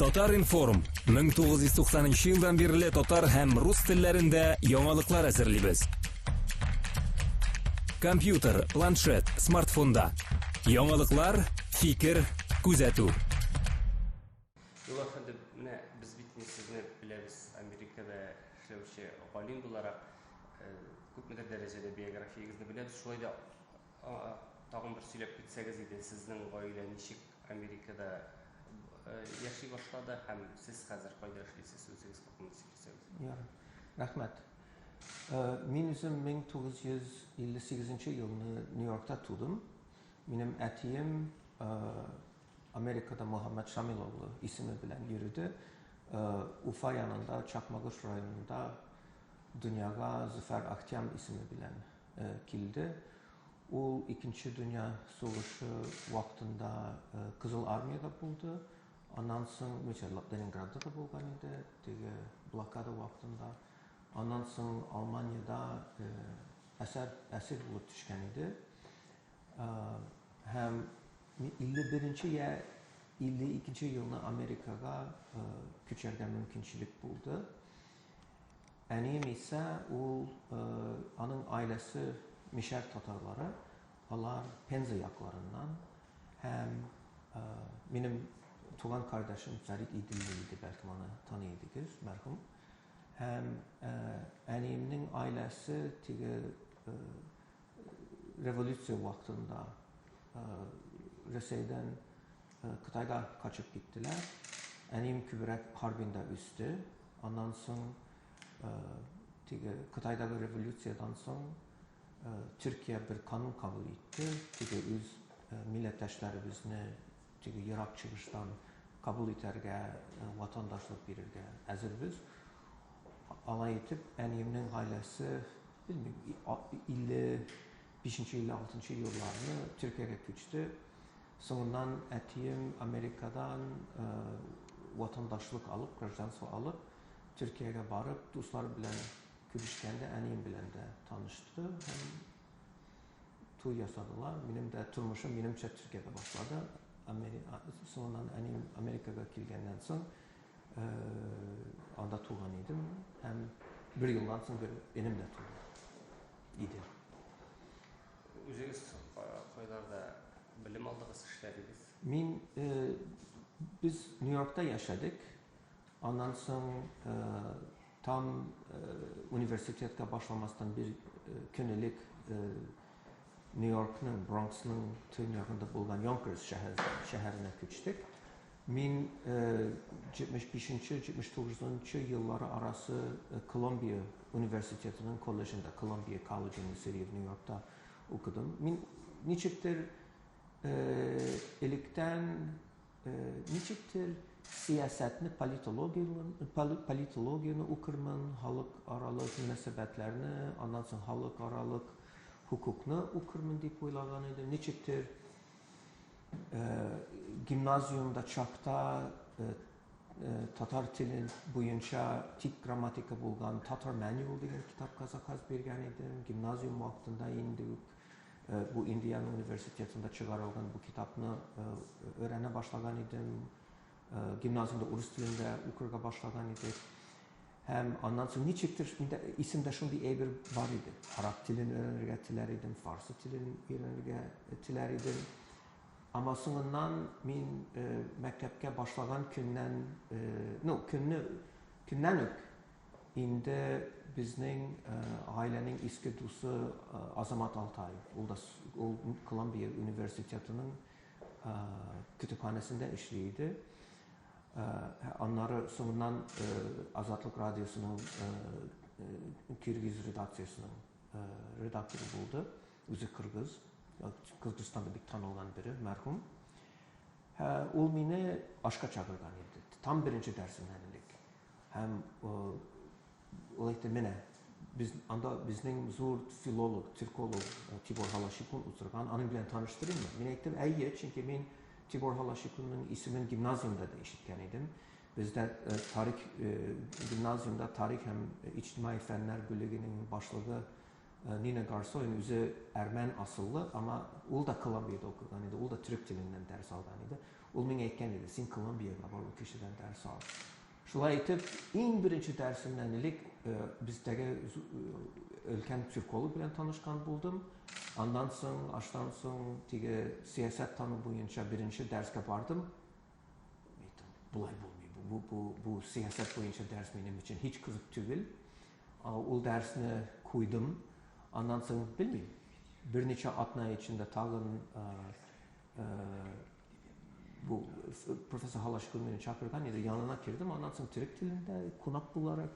Татар-информ 1990 елдан бирле татар һәм рус телләрендә яңалыклар әзерлибез. Компьютер, планшет, смартфонда. Яңалыклар, фикер, күзәтү. Юл әфәнде, менә без бит инде сезне беләбез, Америкада эшләүче галим буларак, күпмедер дәрәҗәдә биографиягезне беләбез. Шулай да тагын бер сөйләп китсәгез иде, сезнең гаилә ничек Америкада яши башлады һәм сез хәзер кайда эшлисез, үзегез хакында сөйләсәгез. Ярар. Рәхмәт. Мин үзем 1958 елны Нью-Йоркта тудым. Минем әтием Америкада Мөхәммәд Шамил оглы исеме белән йөрде. Уфа янында Чакмагыш районында дөньяга Зөфәр Ахтям исеме белән килде. Ул Икенче дөнья сугышы вакытында Кызыл армиядә булды. Аннан соң, мисал, Ленинградда да булган иде, теге блокада вакытында. Аннан соң Алманиядә әсәр, әсир булып төшкән иде. Һәм 51 я 52 елны Америкага күчәргә мөмкинчелек булды. Әнием исә ул аның гаиләсе мишәр татарлары, алар Пенза якларыннан һәм минем туган кардәшем Фәрит Иделле иде, бәлкем аны таный идегез, мәрхүм. Һәм әниемнең гаиләсе теге революция вакытында Рәсәйдән Кытайга качып киттеләр. Әнием күбрәк Харбинда үсте. Аннан соң теге Кытайдагы революциядән соң Төркия бер канун кабул итте. Теге үз милләттәшләребезне теге ерак чыгыштан кабул итәргә, ватандашлык бирергә әзербез. Алай итеп, әниемнең гаиләсе, белмим, 55-56 елларны Төркиягә күчте. Соңыннан әтием Америкадан ватандашлык алып, гражданство алып, Төркиягә барып, дуслары белән күрешкәндә әнием белән дә танышты һәм туй ясадылар. Минем дә тормышым минемчә Төркиядә башлады. Соңыннан әнием Америкага килгәннән соң анда туган идем һәм бер елдан соң бер энем дә туды иде. Үзегез кайларда белем алдыгыз, эшләдегез? Мин без Нью-Йоркта яшәдек. Аннан соң там университетка башламастан бер көн элек Нью-Йоркның, Бронксның төньягында булган Йонкерс шәһәренә күчтек. Мин 75-79 еллары арасы Колумбия университетының колледжында, Columbia College in the City of New Yorkта укыдым. Мин ничектер электән ничектер сәясәтне, политологияне, политологияне укырмын, халыкаралык мөнәсәбәтләрне, аннан соң халыкаралык хукукны укырмын дип уйлаган идем. Ничектер гимназиумда чакта татар теле буенча тик грамматика булган Tatar Manual дигән китапка заказ биргән идем. Гимназиум вакытында инде үк бу Индиана университетында чыгарылган бу китапны өйрәнә башлаган идем. Гимназиумда урыс телендә укырга башлаган идек. Һәм аннан соң ничектер миндә исемдә шундый әйбер бар иде. Араб телен өйрәнергә теләр идем, фарсы телен өйрәнергә теләр идем. Ама соңыннан мин мәктәпкә башлаган көннән, ну, көнне көннән үк инде безнең гаиләнең иске дусы Азамат Алтаев, ул да ул Колумбия университетының көтепханәсендә эшли иде. Аннары соңыннан Азатлык радиосының Киргиз редакциясенең редакторы булды. Үзе кыргыз, Кыргызстанда бик танылган бире, мәрхүм. Ул мине ашка чакырган иде. Там беренче дәрсеннән элек. Һәм ул әйтте, менә без анда безнең зур филолог, тюрколог Тибор Халашикун утырган, аның белән таныштырыйммы? Мин әйттем, әйе, чөнки мин Тибор Халашикунның исемен гимназиумда да ишеткән идем. Бездә тарих гимназиумда тарих һәм иҗтимаи фәннәр бүлегенең башлыгы Nina Garsoy'un үзе әрмән асыллы, amma ул да Колумбияда укыган иде, ул да төрек теленнән дәрес алган иде. Ул миңа әйткән иде, син Колумбиягә бар, ул кешедән дәрес ал. Шулай итеп, иң беренче дәресемнән элек бездәге өлкән тюрколог белән танышкан булдым. Аннан соң, аштан соң теге сәясәт тану буенча беренче дәрескә бардым. Әйттем, болай булмый, бу сәясәт буенча дәрес минем өчен һич кызык түгел. Ул дәресне куйдым. Аннан соң белмим, берничә атна эчендә тагын бу профессор Халашкул мине чакырган иде, янына кердем. Аннан соң төрек телендә кунак буларак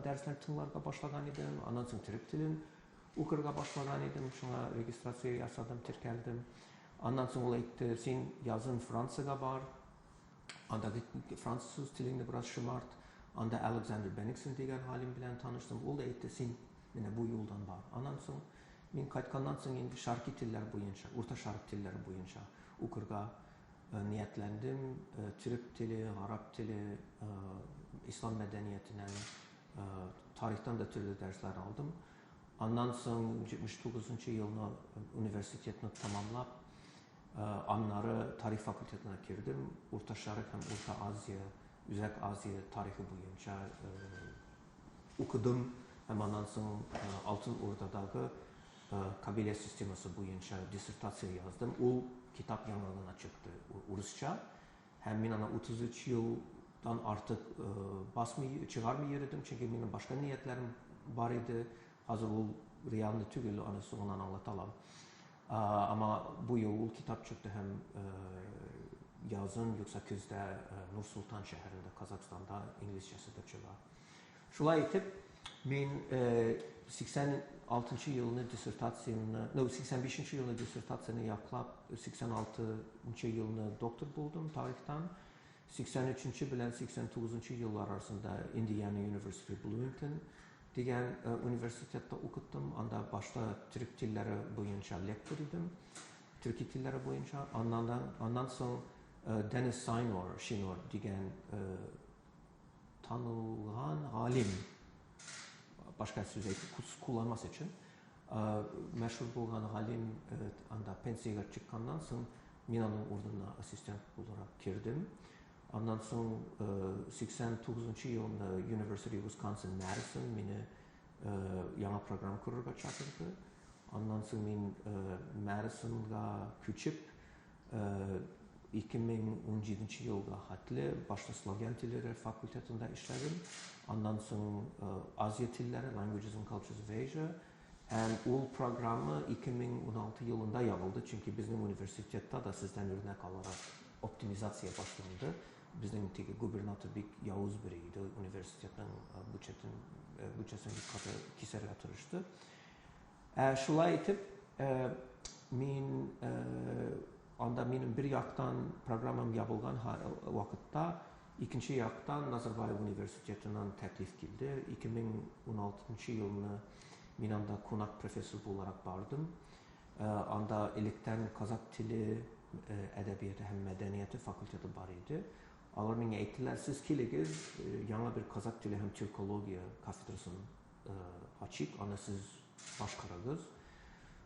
дәресләр тыңларга башлаган идем. Аннан соң төрек телен укырга башлаган идем, шуңа регистрация ясадым, теркәлдем. Аннан соң ул әйтте, син язын Франциягә бар, андагы француз телеңне бераз шомарт. Анда Александр Бенниксон дигән галим белән таныштым. Ул да әйтте, син менә бу юлдан бар. Аннан соң мин кайтканнан соң инде шарки телләр буенча, урта шарк телләре буенча укырга ниятләндем. Төрек теле, гарәп теле, ислам мәдәниятеннән, тарихтан да төрле дәресләр алдым. Аннан соң 79 елны университетны тамамлап, аннары тарих факультетына кердем. Урта Шарк һәм Урта Азия, Үзәк Азия тарихы буенча укыдым. Һәм аннан соң Алтын Урдадагы кабилә системасы буенча диссертация яздым. Ул китап яңа гына чыкты урысча. Һәм мин аны 33 елдан артык басмый, чыгармый йөрдем, чөнки минем башка ниятләрем бар иде. Хәзер ул реальный түгел, аны соңыннан аңлата алам. Amma бу ел ул китап чыкты һәм язын, юкса көздә Нур Султан шәһәрендә, Казахстанда инглизчәсе дә чыга. Шулай итеп, мин 86 елны диссертациямне, no, 85 елны диссертацияне яклап, 86 елны доктор булдым тарихтан. 83 белән 89 еллар арасында Indiana University Bloomington дигән университетта укыттым. Анда башта төрек телләре буенча лектор идем. Төрки телләре буенча. Аннан соң Dennis Sinor, Шинор дигән танылган галим, башка сүз әйтеп кулланмас өчен, мәшһүр булган галим анда пенсиягә чыкканнан соң мин аның урынына ассистент буларак кердем. Аннан соң 89 елны University of Wisconsin Madison мине яңа программа корырга чакырды. Аннан соң мин Madisonга күчеп 2017 елга хәтле башта славян телләре факультетында эшләдем. Аннан соң Азия телләре, Languages and Cultures of Asia. Һәм ул программа 2016 елында ябылды, чөнки безнең университетта да сездән үрнәк аларак оптимизация башланды. Безнең теге губернатор бик явыз бире иде, университетның бюджетын бик каты кисәргә тырышты. Шулай итеп, мин анда минем бер яктан программам ябылган вакытта, икенче яктан Назарбаев университетыннан тәклиф килде. 2016 елны мин анда кунак профессор буларак бардым. Анда электән казак теле, әдәбияты һәм мәдәнияте факультеты бар иде. Алар миңа әйттеләр, сез килегез, яңа бер казак теле һәм тюркология кафедрасын ачыйк, аны сез башкарыгыз.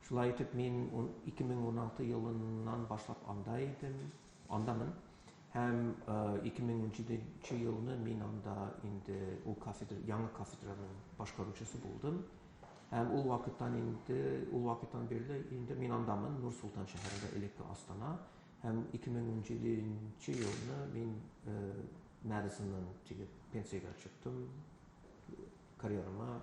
Шулай итеп мин 2016 елыннан башлап анда идем, андамын. Һәм 2017 елны мин анда инде ул кафедра, яңа кафедраның башкаручысы булдым. Һәм ул вакыттан инде, ул вакыттан бирле инде мин андамын, Нур Султан шәһәрендә, элекке Астана. Һәм 2017 елны мин Madisonнан теге пенсиягә чыктым. Карьерама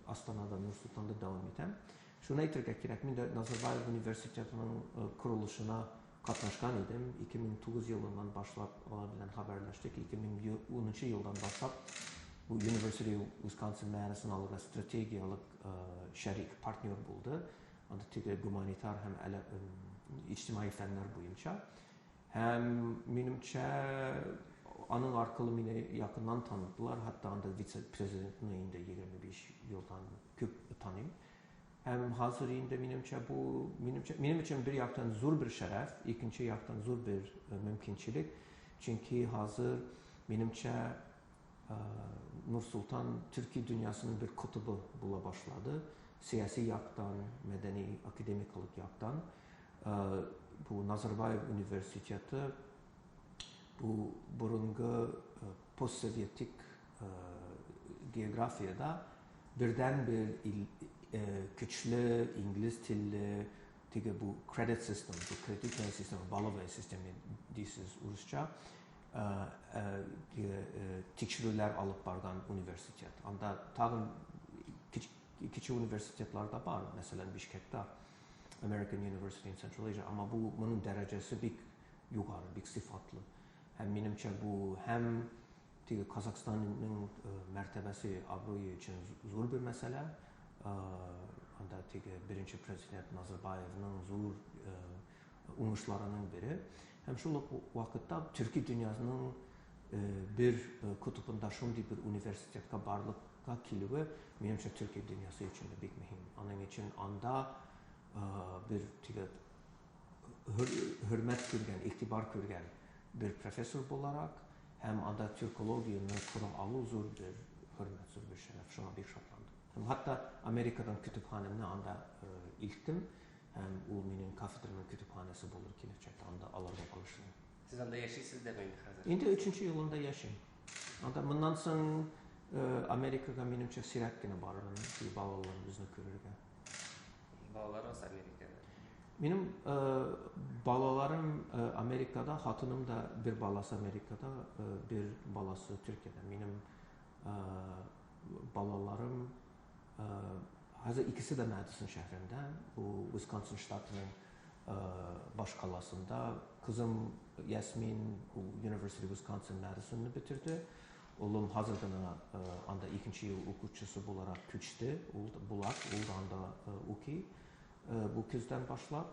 Астанада, Нур Султанда дәвам итәм. Шуны әйтергә кирәк, мин дә Назарбаев университетының корылышына катнашкан идем. 2009 елыннан башлап алар белән хәбәрләштек. 2010 елдан башлап бу University of Wisconsin Madison аларга стратегиялык шәрик, партнер булды. Анда теге гуманитар һәм иҗтимаи фәннәр буенча. Һәм минемчә аның аркылы мине якыннан таныдылар. Хәтта анда вице-президентны инде 25 елдан күп таныйм. Һәм хәзер инде минемчә бу, минемчә, минем өчен бер яктан зур бер шәрәф, икенче яктан зур бер мөмкинчелек. Чөнки хәзер минемчә Нур-Солтан төрки дөньясының бер котыбы була башлады. Сәяси яктан, мәдәни, академикалык яктан. Бу Назарбаев университеты бу борынгы постсоветик географиядә бердән-бер көчле инглиз телле теге бу credit system, бу кредитная система, балловая система дисез урысча, тикшерүләр алып барган университет. Анда тагын кече университетлар да бар, мәсәлән, Бишкекта American University in Central Asia, amma бу моның дәрәҗәсе бик югары, бик сыйфатлы. Һәм минемчә бу һәм теге Казахстанның мәртәбәсе, абруе өчен зур бер мәсьәлә. Анда теге беренче президент Назарбаевның зур уңышларының бере. Һәм шул ук вакытта төрки дөньясының бер котыбында шундый бер университетка барлыкка килүе минемчә төрки дөньясы өчен дә бик мөһим. Аның өчен анда бер теге хөрмәт күргән, игътибар күргән бер профессор буларак һәм анда тюркологияне кора алу зур бер хөрмәт, зур бер шәрәф. Шуңа бик шатландым. Һәм хәтта Америкадан көтепханәмне анда илттем һәм ул минем кафедраның көтепханәсе булыр киләчәктә, анда аларга багышлыйм. Сез анда яшисез дә инде хәзер? Инде 3-нче елында яшим. Анда моннан соң Америкага минемчә сирәк кенә барырмын, балаларыбызны күрергә. Балаларыгыз Америкада? Минем балаларым Америкада, хатыным да бер баласы Америкада, бер баласы Төркиядә. Минем балаларым хәзер икесе дә Мэдисон шәһәрендә, бу Висконсин штатының баш каласында. Кызым Ясмин ул University of Wisconsin Madisonны бетерде. Улым хәзер генә анда икенче ел укучысы буларак күчте. Ул Булат, ул да анда укый. Бу көздән башлап.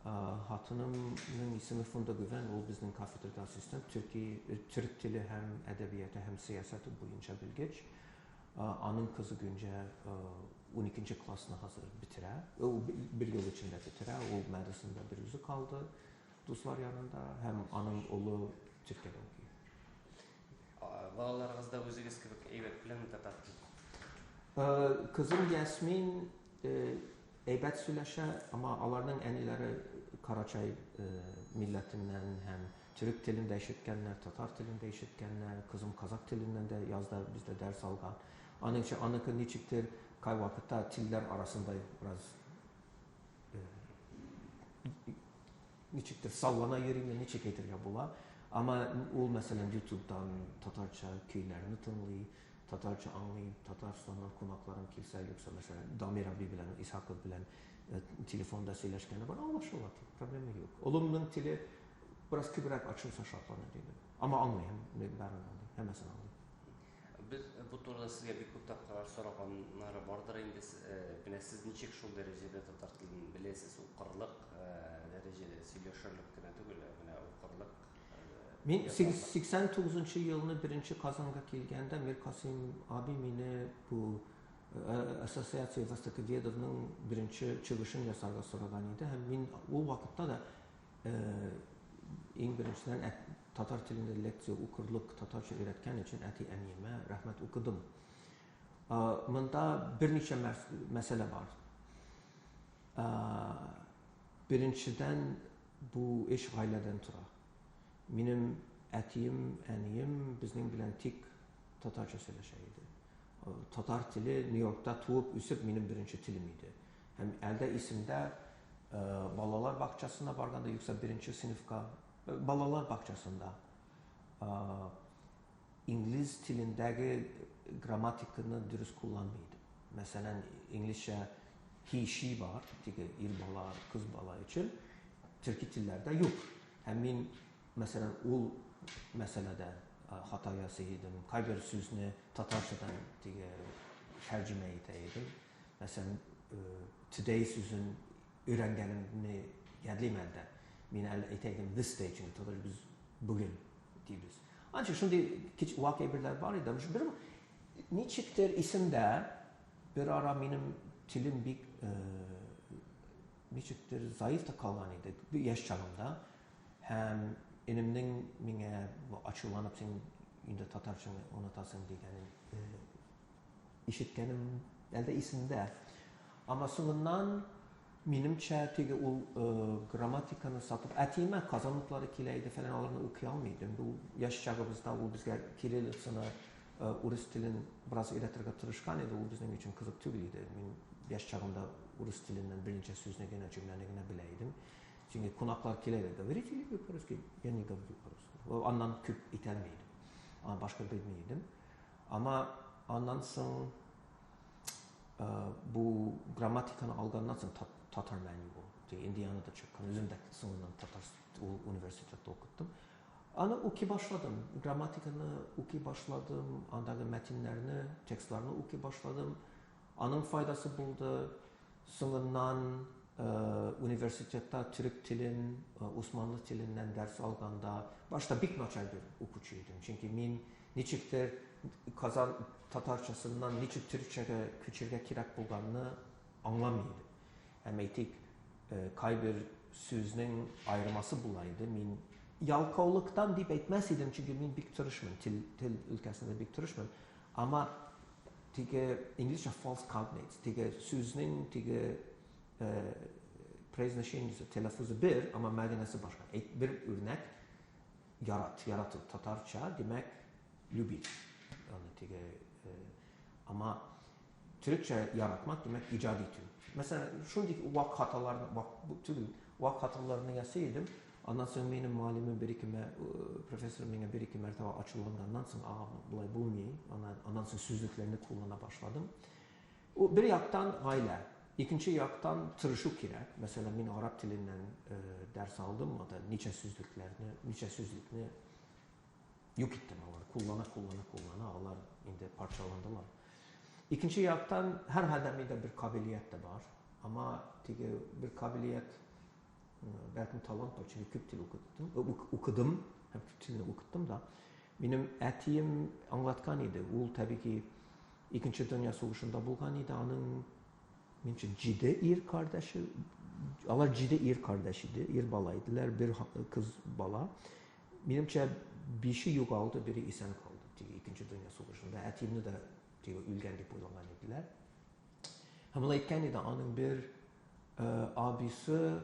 Хатынымның исеме Фунда Гүвән, ул безнең кафедрада ассистент, төрк теле һәм әдәбияты һәм сәясәте буенча белгеч. Аның кызы Гүнҗә 12 классны хәзер бетерә. Ул бер ел эчендә бетерә. Ул Мэдисонда бер үзе калды дуслар янында һәм аның улы Төркиядә укый. Балаларыгыз да үзегез кебек әйбәт беләме татар телен? Кызым Ясмин әйбәт сөйләшә, amma аларның әниләре Карачай милләтеннән һәм төрек телен дә ишеткәннәр, татар телен дә ишеткәннәр. Кызым казак теленнән дә язда бездә дәрес алган. Аның өчен аныкы ничектер кайвакытта телләр арасында бераз ничектер саллана йөрими, ничек әйтергә була. Amma ул мәсәлән YouTube'дан татарча көйләрне тыңлый, татарча аңлый, Татарстаннан кунакларым килсә, юкса мәсәлән Дамир абый белән, Исхаков белән телефонда сөйләшкәне бар, аңлашыла, проблема юк. Улымның теле бераз күбрәк ачылса шатланыр идем. Amma аңлый, бәрен аңлый, һәммәсен аңлый. Без бу турыда сезгә бик күп тапкырлар сораганнары бардыр инде. Менә сез ничек шул дәрәҗәдә татар телен беләсез, укырлык дәрәҗәдә, сөйләшерлек кенә түгел, менә укырлык. Мин 89 елны беренче Казанга килгәндә Миркасыйм абый мине бу Ассоциация Востоковедовның беренче чыгышын ясарга сораган иде һәм мин ул вакытта да иң беренчедән татар телендә лекция укырлык татарча өйрәткән өчен әти-әниемә рәхмәт укыдым. Монда берничә мәсьәлә бар. Беренчедән, бу эш гаиләдән тора. Минем әтием, әнием безнең белән тик татарча сөйләшә иде. Татар теле Нью-Йоркта туып үсеп минем беренче телем иде. Һәм әлдә исемдә балалар бакчасына барганда, юкса беренче сыйныфка, балалар бакчасында инглиз телендәге грамматиканы дөрес кулланмый идем. Мәсәлән, инглизчә he, she бар, теге ир бала, кыз бала өчен, төрки телләрдә юк. Һәм мин, мәсәлән, ул мәсьәләдә хата ясый идем. Кайбер сүзне татарчадан теге тәрҗемә итә идем. Мәсәлән, today сүзен өйрәнгәнемне ядлыйм әлдә. Мин әле әйтә идем this day, чөнки татар без бүген дибез. Анча шундый кич вак әйберләр бар иде. Бер ничектер исемдә бер ара минем телем бик ничектер заиф та калган иде яшь чагымда. Һәм энемнең миңа ачуланып, син инде татарчаны онытасың дигәнен ишеткәнем әле дә исемдә. Ама соңыннан минемчә теге ул грамматиканы сатып, әтиемә Казан утлары килә иде фәлән, аларны укый алмый идем. Бу яшь чагыбызда ул безгә кириллицаны, урыс телен бераз өйрәтергә тырышкан иде, ул безнең өчен кызык түгел иде. Мин яшь чагымда урыс теленнән берничә сүзне генә, җөмләне генә белә идем. Чөнки кунаклар килә иде, говорите ли вы по-русски? Я не говорю по-русски. Аннан күп итәлми идем. Башка белми идем. Ама аннан соң бу грамматиканы алганнан соң татар manual, Индианада чыккан, үзем дә соңыннан татар ул университетта укыттым. Аны укый башладым, грамматиканы укый башладым, андагы мәтеннәрне, текстларны укый башладым. Аның файдасы булды. Соңыннан университетта төрек телен, Усманлы теленнән дәрес алганда, башта бик начар бер укучы идем. Чөнки мин ничектер Казан татарчасыннан ничек төрекчәгә күчергә кирәк булганны аңламый идем. Һәм әйтик, кайбер сүзнең аермасы була иде. Мин ялкаулыктан дип әйтмәс идем, чөнки мин бик тырышмын, тел өлкәсендә бик тырышмын. Ама теге инглизчә false cognates, теге сүзнең теге произношениесе, теләффузы бер, ама мәгънәсе башка. Бер үрнәк ярат, ярату татарча, димәк, любить. Аны теге, ама төрекчә яратмак, димәк, иҗат итү. Мәсәлән, шундый вак хаталарны, вак түгел, вак хаталарны ясый идем. Аннан соң минем мугаллимем бер-ике профессор миңа бер-ике мәртәбә ачуланганнан соң, ага, болай булмый. Аннан соң сүзлекләрне куллана башладым. Ул бер яктан гаилә, икенче яктан тырышу кирәк. Мәсәлән, мин араб теленнән дәрес алдым, анда ничә сүзлекләрне, ничә сүзлекне юк иттем алар. Куллана, куллана, куллана, алар инде парчаландылар. Икенче яктан, һәр хәлдә миндә бер кабилият тә бар. Ама теге бер кабилият, бәлкем талант бар, чөнки күп тел укыттым, укыдым һәм күп телне укыттым да. Минем әтием аңлаткан иде, ул табигый Икенче дөнья сугышында булган иде, аның минемчә 7 ир кардәше, алар 7 ир кардәш иде, ир бала иделәр, бер кыз бала. Минемчә 5-е югалды, бире исән калды. Теге Икенче дөнья сугышында әтиемне дә теге үлгән дип уйлаган иделәр. Һәм ул әйткән иде, аның бер абисы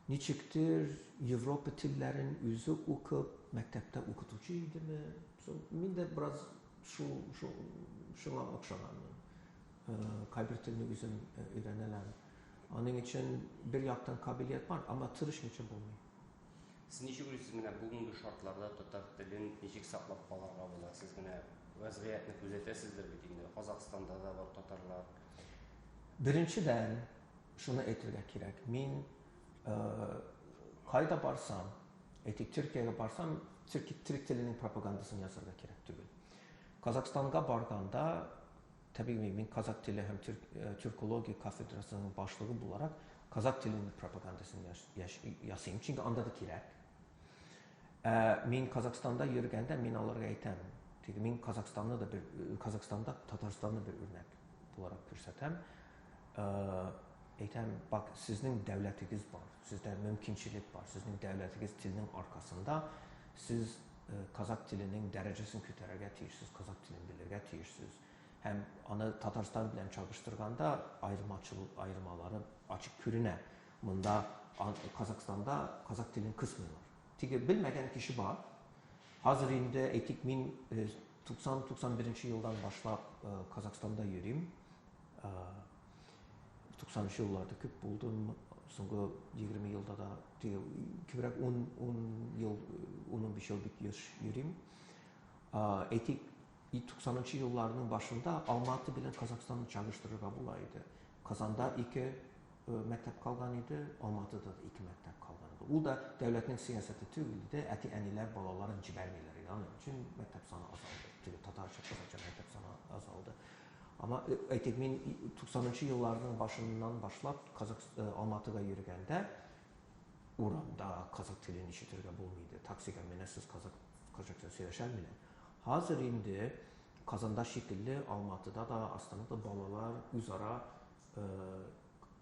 ничектер Европа телләрен үзе укып, мәктәптә укытучы идеме? Мин дә бераз шуңа охшаганмын. Кайбер телне үзем өйрәнәләм. Аның өчен бер яктан кабилият бар, әмма тырышмыйча булмый. Сез ничек уйлыйсыз, менә бүгенге шартларда татар телен ничек саклап калырга була? Сез менә вазгыятьне күзәтәсездер бит инде. Казахстанда да бар татарлар. Беренчедән, шуны әйтергә кирәк. Мин кайда барсам, әйтик, Төркиягә барсам, төрек теленең пропагандасын ясарга кирәк түгел. Казахстанга барганда, табигый мин казак теле һәм түркология кафедрасының башлыгы буларак казак теленең пропагандасын ясыйм, чөнки анда да кирәк. Мин Казахстанда йөргәндә мин аларга әйтәм, теге мин Казахстанны да бер, Казахстанда Татарстанны бер үрнәк буларак күрсәтәм. Әйтәм, бак, сезнең дәүләтегез бар, сездә мөмкинчелек бар, сезнең дәүләтегез телнең аркасында сез казак теленең дәрәҗәсен күтәрергә тиешсез, казак телен белергә тиешсез. Һәм аны Татарстан белән чагыштырганда аермалары ачык күренә. Монда Казахстанда казак телен кысмыйлар. Теге белмәгән кеше бар. Хәзер инде әйтик, мин 90-91 елдан башлап Казахстанда йөрим. 90 елларда күп булдым. Соңгы 20 елда да теге күбрәк 10 ел, 10-15 ел бик еш йөрим. Әйтик, 90 елларның башында Алматы белән Казахстанны чагыштырырга була иде. Казанда 2 мәктәп калган иде, Алматыда да 2 мәктәп калган иде. Ул да дәүләтнең сәясәте түгел иде, әти-әниләр балаларын җибәрмиләр иде. Аның өчен мәктәп саны азалды. Теге татарча, казакча мәктәп саны азалды. Ама әйтик, мин 90 елларның башыннан башлап Алматыга йөргәндә урамда казак телен ишетергә булмый иде. Таксига менәсез, казакча сөйләшәлмиләр. Хәзер инде Казанда шикелле Алматыда да, Астанада балалар үзара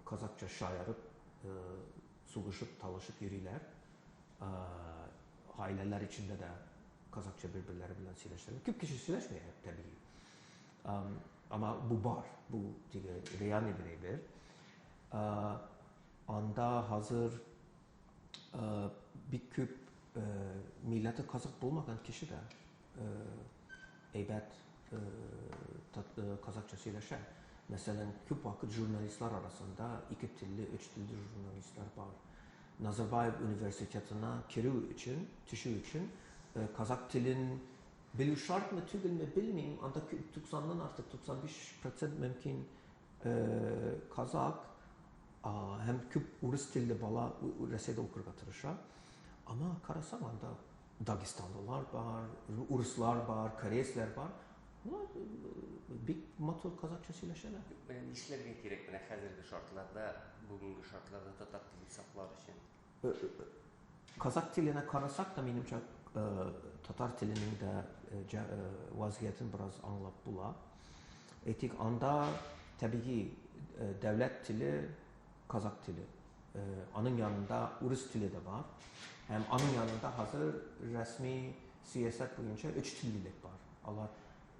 казакча шаярып, сугышып, талашып йөриләр. Гаиләләр эчендә дә Kazakça bir-birləri белән сөйләшәләр. Күп кеше сөйләшми, табигый. Amma bu бар, bu теге реальный бер әйбер. Анда хәзер бик күп милләте казак булмаган кеше дә әйбәт казакча сөйләшә. Мәсәлән, күп вакыт журналистлар арасында ике телле, өч телле журналистлар бар. Назарбаев университетына керү өчен, төшү өчен казак телен белү шартмы, түгелме, белмим. Анда 90-нан артык, 95% мөмкин казак һәм күп урыс телле бала Рәсәйдә укырга тырыша. Amma карасаң, анда Дагестанлылар бар, урыслар бар, кореецлар бар. Алар бик матур казакча сөйләшәләр. Менә нишләргә кирәк менә хәзерге шартларда, бүгенге шартларда татар телен саклар өчен? Казак теленә карасак та, минемчә, татар теленең дә вазгыятен бераз аңлап була. Әйтик, анда табигый дәүләт теле казак теле. Аның янында урыс теле дә бар. Һәм аның янында хәзер рәсми сәясәт буенча өч теллелек бар. Алар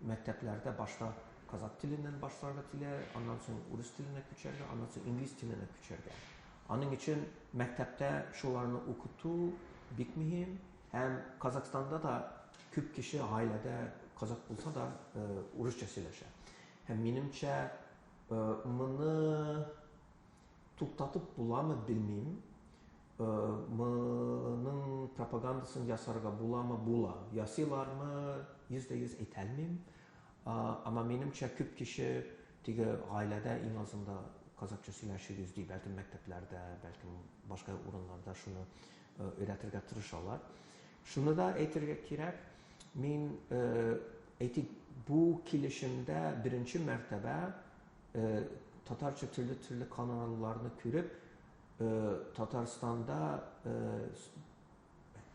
мәктәпләрдә башта казак теленнән башларга телә, аннан соң урыс теленә күчәргә, аннан соң инглиз теленә күчәргә. Аның өчен мәктәптә шуларны укыту бик мөһим. Һәм Казахстанда да күп кеше гаиләдә казак булса да урысча сөйләшә. Һәм минемчә, моны туктатып буламы, белмим. Моның пропагандасын ясарга буламы? Була. Ясыйлармы? 100% әйтә алмыйм. Amma минемчә, күп кеше теге гаиләдә иң азында казакча сөйләшегез ди, бәлкем мәктәпләрдә, бәлкем башка урыннарда шуны өйрәтергә тырышалар. Шуны да әйтергә кирәк, мин әйтик, бу килешемдә беренче мәртәбә татарча төрле-төрле каналларны күреп, Татарстанда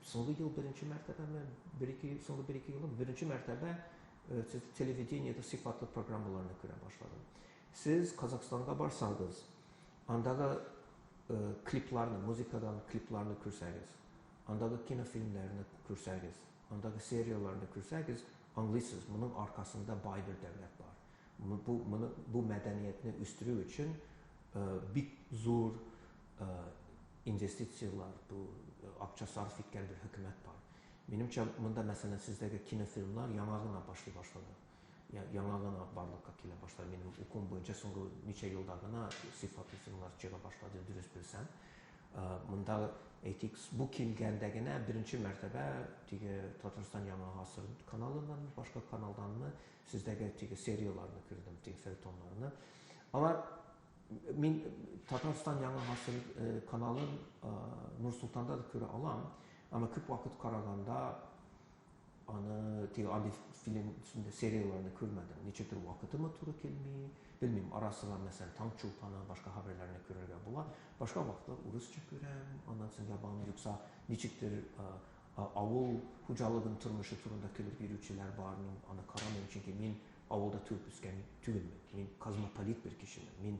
соңгы ел беренче мәртәбәме, бер-ике, соңгы бер-ике елда беренче мәртәбә телевидениедә сыйфатлы программаларны күрә башладым. Сез Казахстанга барсагыз, андагы клипларны, музыкадан клипларны күрсәгез, андагы кинофильмнәрне күрсәгез, андагы сериалларны күрсәгез, аңлыйсыз, моның аркасында бай бер дәүләт бар. Бу мәдәниятне үстерү өчен бик зур инвестициялар, бу акча сарыф иткән бер хөкүмәт бар. Минемчә, монда, мәсәлән, сездәге кинофильмнар яңа гына башлый башлады. Яңа гына барлыкка килә башлады. Минем укуым буенча соңгы ничә елда гына сыйфатлы фильмнар чыга башлады, дөрес белсәм. Монда әйтик, бу килгәндә генә беренче мәртәбә теге Татарстан Яңа гасыр каналыннан, башка каналданмы, сездәге теге серияларны күрдем, теге фельетоннарны. Алар мин Татарстан Яңа гасыр каналын Нур-Солтанда да күрә алам, amma күп вакыт караганда аны теге андый фильм серияларны күрмәдем. Ничектер вакытыма туры килми, белмим, арасында мәсәлән Таң Чулпаны, башка хәбәрләрне күрергә була. Башка вакытта урысча күрәм, аннан соң ябам, юкса ничектер авыл хуҗалыгын тормышы турында көлеп йөрүчеләр бар, мин аны карамыйм, чөнки мин авылда туып үскән түгелмен. Мин космополит бер кешемен. Мин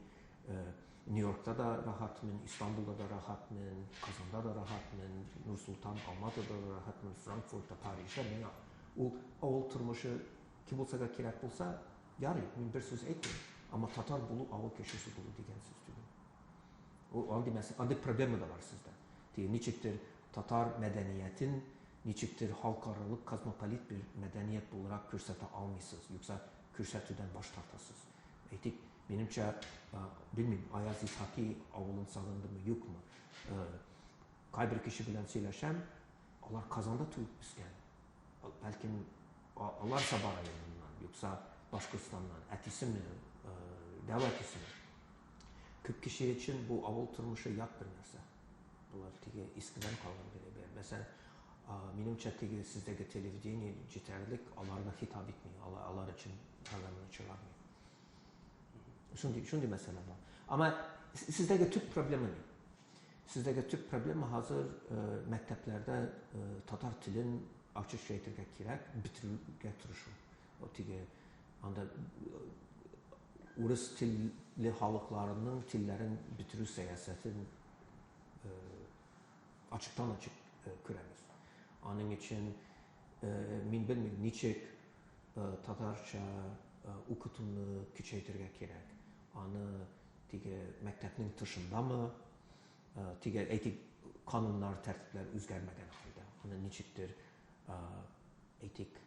Нью-Йоркта да рәхәтмен, Истанбулда да рәхәтмен, Казанда да рәхәтмен, Нур-Солтан, Алматыда да рәхәтмен, Франкфуртта, Парижда. Миңа ул авыл тормышы кем булса да кирәк булса, ярый, мин бер сүз әйтмим. Amma татар булу авыл кешесе булу дигән сүз түгел. Ул андый мәсьәлә, андый проблема да бар сездә. Теге ничектер татар мәдәниятен, ничектер халыкаралык космополит бер мәдәният буларак күрсәтә алмыйсыз, юкса күрсәтүдән баш тартасыз. Әйтик, минемчә, белмим, Аяз Исхаки авылын сагындымы, юкмы? Кайбер кеше белән сөйләшәм, алар Казанда туып үскән. Бәлкем алар Саба районыннан, юкса Башкортстаннан, әтисеме, дәү әтисеме. Күп кеше өчен бу авыл тормышы ят бер нәрсә. Булар теге искедән калган бер әйбер. Мәсәлән, минемчә, теге сездәге телевидение җитәрлек аларга хитап итми, алар өчен программаны чыгармый. Шундый мәсьәлә бар. Amma сездәге төп проблема ни? Сездәге төп проблема хәзер мәктәпләрдә татар телен ачык әйтергә кирәк, бетерүгә тырышу. О теге анда урыс телле халыкларының телләрен бетерү сәясәтен ачыктан ачык күрәбез. Аның өчен Мин белмим, ничек татарча укытуны көчәйтергә кирәк. Аны теге мәктәпнең тышындамы, теге әйтик, кануннар, тәртипләр үзгәрмәгән хәлдә. Аны ничектер, әйтик,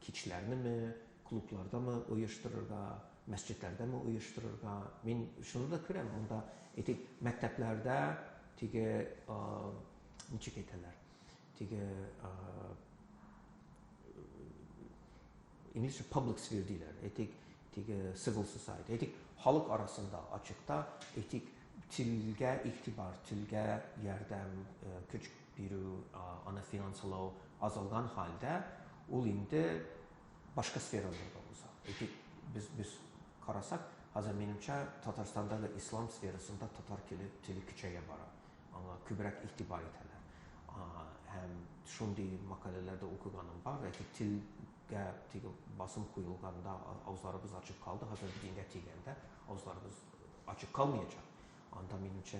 кичләрнеме, клублардамы оештырырга, мәсҗедләрдәме оештырырга. Мин шуны да күрәм, монда, әйтик, мәктәпләрдә теге, ничек әйтәләр, теге инглизчә public sphere диләр, әйтик, теге civil society, әйтик, халык арасында ачыкта, әйтик, телгә игътибар, телгә ярдәм, көч бирү, аны финанслау азалган хәлдә, ул инде башка сфераларда уза. Әйтик, без карасак, хәзер минемчә Татарстанда да ислам сферасында татар теле, теле көчәя бара. Аңа күбрәк игътибар итәләр. Һәм шундый мәкаләләрдә укыганым бар, әйтик, телгә теге басым куелганда авызларыбыз ачык калды, хәзер дингә тигәндә авызларыбыз ачык калмаячак. Анда минемчә,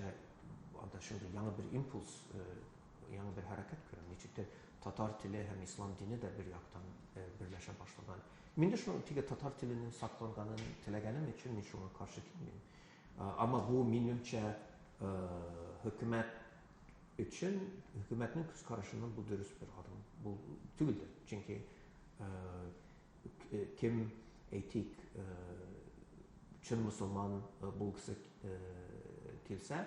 анда шундый яңа бер импульс, яңа бер хәрәкәт күрәм. Ничектер татар теле һәм ислам дине дә бер яктан берләшә башлаган. Мин дә шуны теге татар теленең сакланганын теләгәнем өчен мин шуңа каршы килмим. Әмма бу минемчә хөкүмәт өчен, хөкүмәтнең күз карашыннан бу дөрес бер адым бу түгелдер. Чөнки кем әйтик чын мусульман булгысы килсә,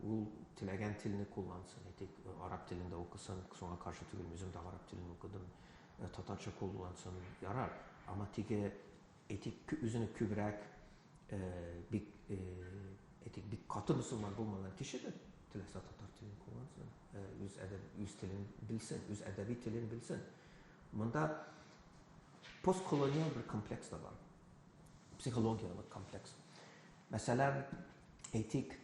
ул теләгән телне куллансын. Әйтик, араб телендә укысын, шуңа каршы түгел, үзем дә араб телен укыдым, татарча куллансын, ярар. Әмма теге әйтик, үзене күбрәк бик әйтик, бик каты мусульман булмаган кеше дә теләсә татар телен куллансын, үз әдәб, үз телен белсен, үз әдәби телен белсен. Монда постколониаль бер комплекс та бар. Психологиялык комплекс. Мәсәлән, әйтик,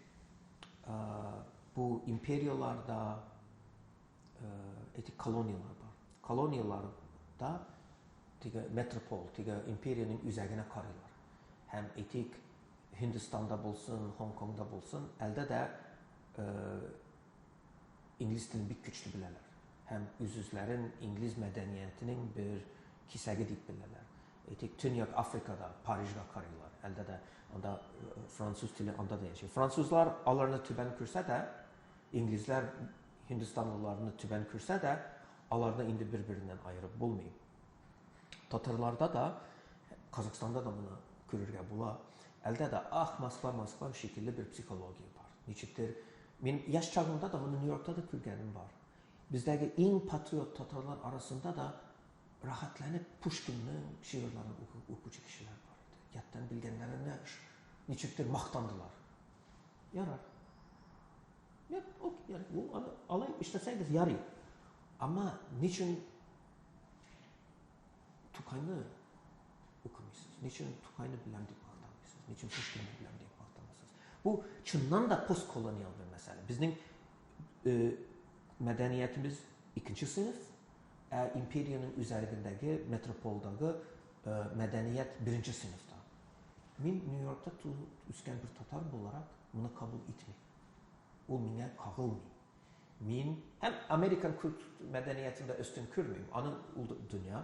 бу империяларда, әйтик, колониялар бар. Колонияларда теге метрополь, теге империянең үзәгенә карыйлар. Һәм әйтик, Һиндстанда булсын, Һонконгда булсын, әлдә дә инглиз телен бик көчле беләләр. Һәм үз-үзләрен инглиз мәдәниятенең бер кисәге дип беләләр. Әйтик, Төньяк Африкада Парижга карыйлар. Әлдә дә анда француз теле анда да яши. Французлар аларны түбән күрсә дә, инглизләр һиндстанлыларны түбән күрсә дә, аларны инде бер-береннән аерып булмый. Татарларда да, Казахстанда да моны күрергә була. Әлдә дә ах, Москва, Москва шикелле бер психология бар. Ничектер, мин яшь чагымда да моны Нью-Йоркта да күргәнем бар. Бездәге иң патриот татарлар арасында да рәхәтләнеп Пушкинның шигырьләрен укучы кешеләр бар иде. Яттан белгәннәренә ничектер мактандылар. Ярар. Нет, ок, ярар. Ул аны алай эшләсәгез ярый. Әмма ничен Тукайны укымыйсыз? Ничен Тукайны беләм дип мактанмыйсыз? Ничен Пушкинны беләм дип мактанасыз? Бу чыннан да постколониаль бер мәсьәлә. Безнең мәдәниятебез икенче сыйныф, ә империянең үзәгендәге метрополдагы мәдәният беренче сыйныфта. Мин Нью-Йоркта туып үскән бер татар буларак моны кабул итмим. Ул миңа кагылмый. Мин һәм Американ күп мәдәниятен дә өстен күрмим. Аның ул дөнья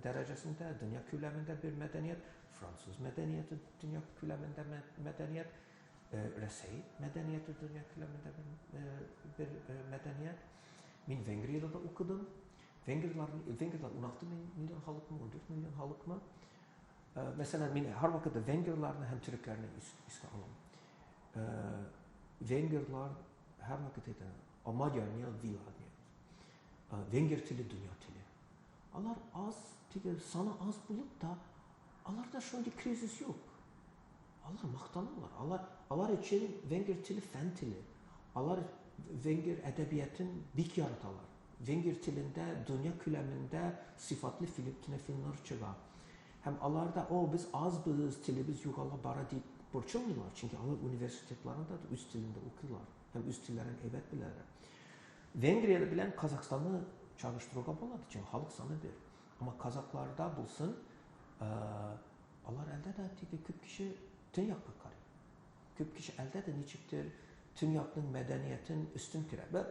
дәрәҗәсендә, дөнья күләмендә бер мәдәният, француз мәдәнияте дөнья күләмендә мәдәният, Рәсәй мәдәнияте дөнья күләмендә бер мәдәният. Мин Венгриядә дә укыдым. Венгрлар, венгрлар 16 миллион халыкмы, 14 миллион халыкмы? Мәсәлән, мин һәрвакыт венгрларны һәм төрекләрне искә алам. Венгрлар һәрвакыт әйтә, a magyar nyelv világnyelv. Венгер теле дөнья теле. Алар аз, теге саны аз булып та, аларда шундый кризис юк. Алар мактаналар. Алар өчен венгер теле фән теле. Алар венгер әдәбиятын бик яраталар. Венгер телендә дөнья күләмендә сыйфатлы фильм, кинофильмнар чыга. Һәм алар да, о, без азбыз, телебез югала бара дип борчылмыйлар, чөнки алар университетларында да үз телендә укыйлар һәм үз телләрен әйбәт беләләр. Венгрия белән Казахстанны чагыштыруга була, чөнки халык саны бер. Әмма казакларда булсын, алар әлдә дә теге күп кеше төньякка карый. Күп кеше әлдә дә ничектер төньякның мәдәниятен өстен күрә.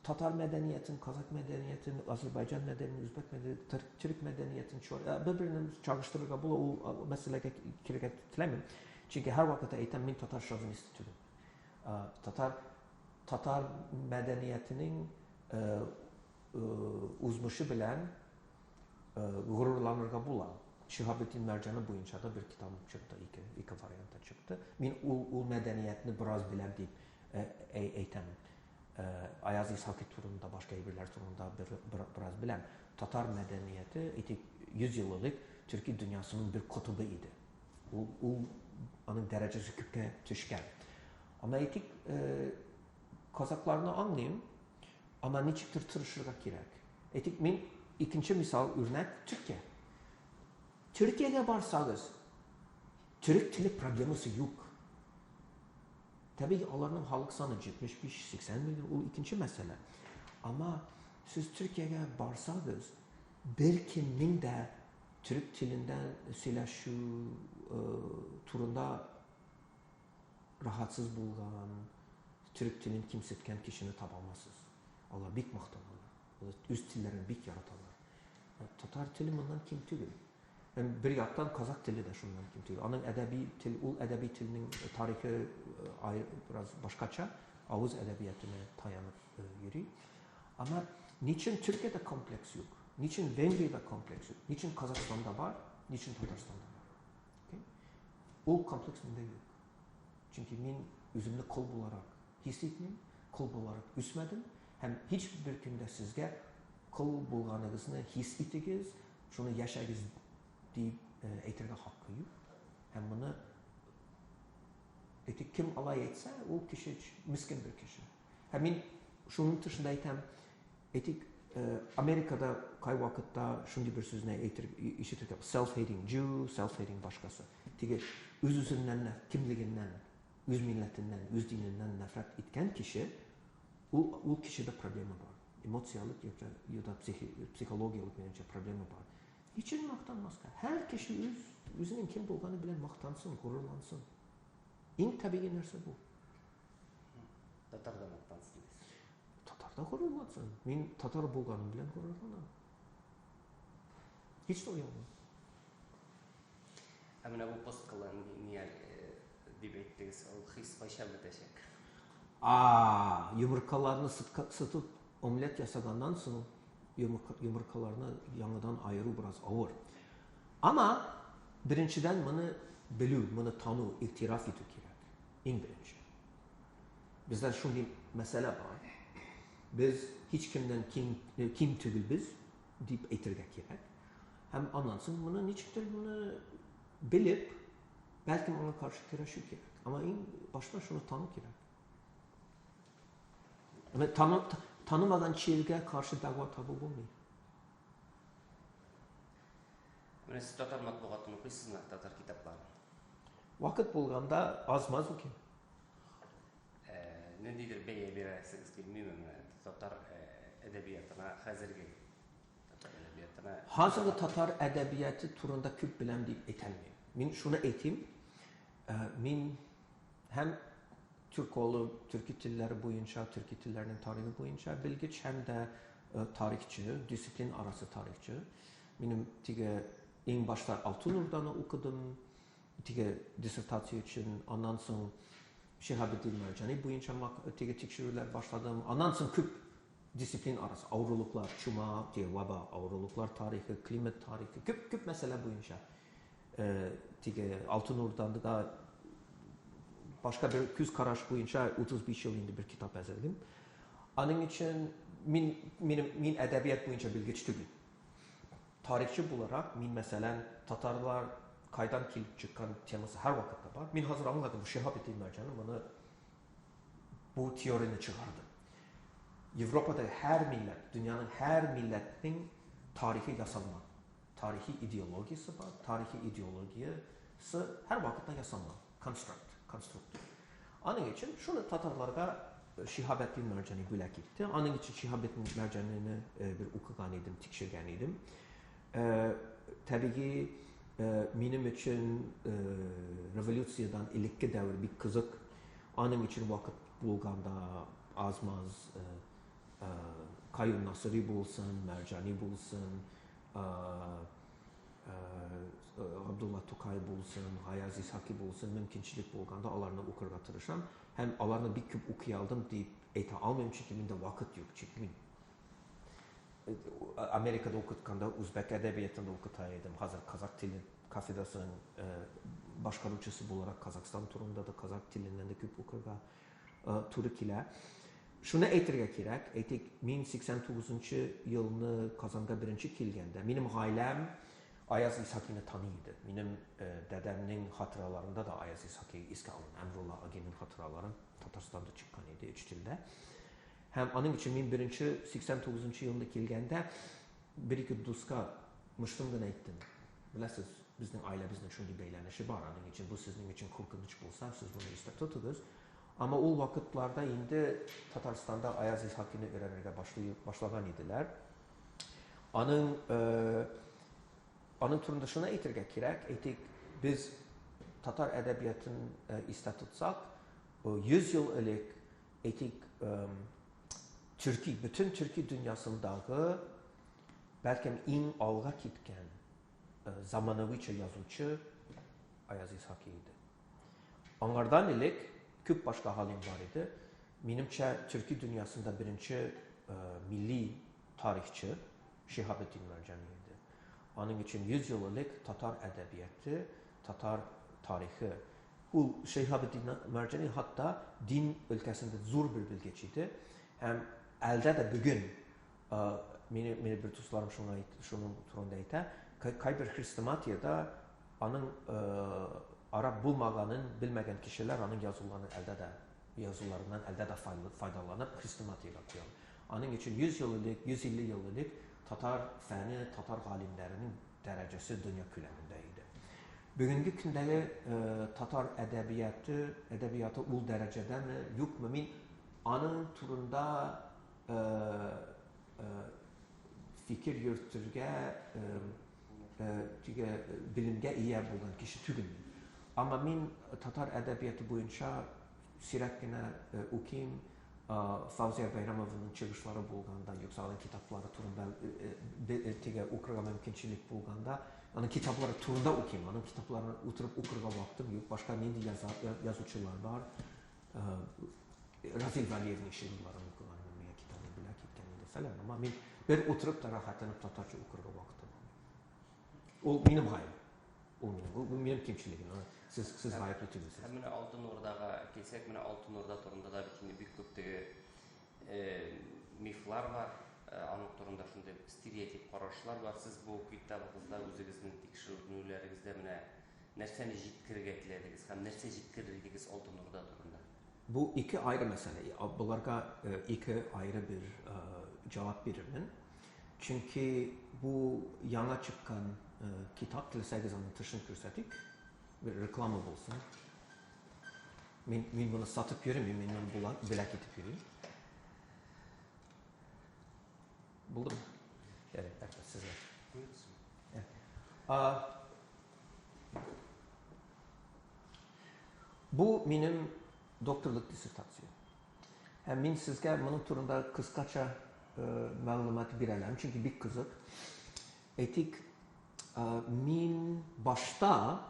Tatar мәдәниятен, казак мәдәниятен, Азербайҗан мәдәниятен, үзбәк мәдәниятен, төрек мәдәниятен бер-береннән чагыштырырга була, ул мәсьәләгә керергә теләмим. Чөнки һәрвакыт әйтәм, мин татар шовинисты түгел. Татар мәдәниятенең узмышы белән горурланырга була. Шиһабетдин Мәрҗани буенча да бер китабым чыкты, ике вариантта чыкты. Мин ул мәдәниятне бераз беләм дип әйтәм. Аяз Исхакый турында, башка әйберләр турында бераз беләм. Татар мәдәнияте, әйтик, 100 ел элек төрки дөньясының бер котыбы иде. Ул аның дәрәҗәсе күпкә төшкән. Әмма әйтик, казакларны аңлыйм, әмма ничектер тырышырга кирәк. Әйтик, мин икенче мисал, үрнәк Төркия. Төркиягә барсагыз, төрек теле проблемасы юк. Табигый, аларның халык саны 75-80 миллион, ул икенче мәсьәлә. Әмма сез Төркиягә барсагыз, бер кемнең дә төрек телендә сөйләшү турында рахатсыз булган, төрек телен кимсеткән кешене таба алмассыз. Алар бик мактаналар. Алар үз телләрен бик яраталар. Татар теле моннан ким түгел. Һәм бер яктан казак теле дә шуннан ким түгел. Аның әдәби тел, ул әдәби телнең тарихы бераз башкача, авыз әдәбиятына таянып йөри. Әмма ничен Төркиядә комплекс юк? Ничен Венгриядә комплекс юк? Ничен Казахстанда бар? Ничен Татарстанда бар? Okay? Ул комплекс миндә юк. Чөнки мин үземне кол буларак хис итмим, кол буларак үсмәдем һәм һич бер көндә сезгә кол булганыгызны хис итегез, шуны яшәгез дип әйтергә хакы юк. Һәм моны әйтик, кем алай әйтсә, ул кеше мискен бер кеше. Һәм мин шуның тышында әйтәм, әйтик, Америкада кайвакытта шундый бер сүзне әйтер, ишетергә, self-hating Jew, self-hating башкасы. Теге үз-үзеннән, кемлегеннән, үз милләтеннән, үз диненнән нәфрәт иткән кеше, ул кешедә проблема бар. Эмоциялык я да психологиялык минемчә проблема бар. Ничек мактанмаска? Һәр кеше үзенең кем булганы белән мактансын, горурлансын. Иң табигый нәрсә бу. Татар да мактансын дисез. Татар да горурлансын. Мин татар булганым белән горурланам. Һич тә оялмыйм. Ә менә бу постколониаль дип әйттегез, ул хис кайчан бетәчәк? Йомыркаларны сытып омлет ясаганнан соң йомыркаларны яңадан аеру бераз авыр. Әмма беренчедән моны белү, моны тану, игътираф итү кирәк. Иң беренче. Бездә шундый мәсьәлә бар. Без һич кемнән ким түгелбез дип әйтергә кирәк. Һәм аннан соң моны ничектер моны белеп, бәлкем аңа каршы көрәшү кирәк. Әмма иң башта шуны тану кирәк. Әмма танымаган чиргә каршы дәва табу булмый. Менә сез татар матбугатын укыйсызмы, татар китапларын? Вакыт булганда аз-маз укыйм. Ниндидер бәя бирәсегез килмиме менә татар әдәбиятына, хәзерге татар әдәбиятына? Хәзерге татар әдәбияты турында күп беләм дип әйтә алмыйм. Мин шуны әйтим, мин һәм түрколог, төрки телләре буенча, төрки телләрнең тарихы буенча белгеч һәм дә тарихчы, дисциплин арасы тарихчы. Минем теге иң башта Алтын Урданы укыдым, теге диссертация өчен, аннан соң Шиһабетдин Мәрҗани буенча теге тикшерүләр башладым. Аннан соң күп дисциплин арасы, авырулыклар, чума, теге ваба, авырулыклар тарихы, климат тарихы, күп мәсьәлә буенча. Теге Алтын Урданда да башка бер күз караш буенча 35 ел инде бер китап әзерлим. Аның өчен мин әдәбият буенча белгеч түгел. Тарихчы буларак мин, мәсәлән, татарлар кайдан килеп чыккан темасы һәр вакытта бар. Мин хәзер аңладым, Шиһабетдин Мәрҗани моны бу теорияне чыгарды. Европада һәр милләт, дөньяның һәр милләтнең тарихы ясалма. Тарихи идеологиясе бар, тарихи идеологиясе һәр вакытта ясалма. Конструкт, конструктор. Аның өчен шуны татарларга Шиһабетдин Мәрҗани бүләк итте. Аның өчен Шиһабетдин Мәрҗанины бер укыган идем, тикшергән идем. Табигый, минем өчен революциядән элекке дәвер бик кызык. Аның өчен вакыт булганда аз-маз Каюм Насыйри булсын, Мәрҗани булсын, Габдулла Тукай булсын, Гаяз Исхаки булсын, мөмкинчелек булганда аларны укырга тырышам. Һәм аларны бик күп укый алдым дип әйтә алмыйм, чөнки миндә вакыт юк. Чөнки мин Америкада укытканда үзбәк әдәбиятын да укыта идем. Хәзер казак теле кафедрасының башкаручысы буларак Казахстан турында да, казак теленнән дә күп укырга туры килә. Шуны әйтергә кирәк, әйтик, мин 89 елны Казанга беренче килгәндә, минем гаиләм Аяз Исхакины таный иде. Минем дәдәмнең хатираларында да Аяз Исхаки искә алына. Әмрулла Агинең хатиралары Татарстанда чыккан иде өч телдә. Һәм аның өчен мин беренче 89 елны килгәндә бер-ике дуска мыштым гына әйттем. Беләсез, безнең гаиләбезнең шундый бәйләнеше бар. Аның өчен бу сезнең өчен куркыныч булса, сез моны истә тотыгыз. Әмма ул вакытларда инде Татарстанда Аяз Исхакины өйрәнергә башлаган иделәр. Аның аның турында шуны әйтергә кирәк, әйтик, без татар әдәбиятын истә тотсак, 100 ел элек, әйтик, төрки, бөтен төрки дөньясындагы бәлкем иң алга киткән заманавича язучы Аяз Исхаки иде. Аңардан элек күп башка галим бар иде. Минемчә, төрки дөньясында беренче милли тарихчы Шиһабетдин Мәрҗани иде. Аның өчен 100 ел элек татар әдәбияты, татар тарихы. Ул Шиһабетдин Мәрҗани хәтта дин өлкәсендә зур бер белгеч иде. Һәм әлдә дә бүген мине мине бер дусларым шуны шуның турында әйтә. Кайбер хрестоматиядә аның араб булмаганын белмәгән кешеләр аның язуларын әлдә дә язуларыннан әлдә дә файдаланып хрестоматиягә куялар. Аның өчен 100 ел элек, 150 ел элек татар фәне, татар галимнәренең дәрәҗәсе дөнья күләмендә иде. Бүгенге көндәге татар әдәбияты, әдәбияты ул дәрәҗәдәме, юкмы? Мин аның турында фикер йөртергә теге белемгә ия булган кеше түгелмен. Әмма мин татар әдәбияты буенча сирәк кенә укыйм. Фаузия Байрамованың чыгышлары булганда, юкса аның китаплары турында теге укырга мөмкинчелек булганда, аның китаплары турында укыйм. Аның китапларын утырып укырга вакытым юк. Башка нинди язучылар бар? Разил Вәлиевнең шигырьләрен укыганмын, миңа китабын бүләк иткән иде фәлән. Әмма мин бер утырып та рәхәтләнеп татарча укырга вакытым булмый. Ул минем гаеп. Ул минем, ул минем кимчелегем. Сез сез гаепле түгелсез. Һәм менә Алтын Урдага килсәк, менә Алтын Урда турында да бит инде бик күп теге мифлар бар, аның турында шундый стереотип карашлар бар. Сез бу китабыгызда үзегезнең тикшеренүләрегездә менә нәрсәне җиткерергә теләдегез һәм нәрсә җиткерер идегез Алтын Урда турында? Бу ике аеры мәсьәлә. Боларга ике аеры бер җавап бирермен. Чөнки бу яңа чыккан китап, теләсәгез аның тышын күрсәтик, бер реклама булсын. Мин, мин моны сатып йөрим, мин моны бүләк итеп йөрим. Булдымы? Ярый, рәхмәт сезгә. Бу минем докторлык диссертация. Һәм мин сезгә моның турында кыскача мәгълүмат бирә алам, чөнки бик кызык. Әйтик, мин башта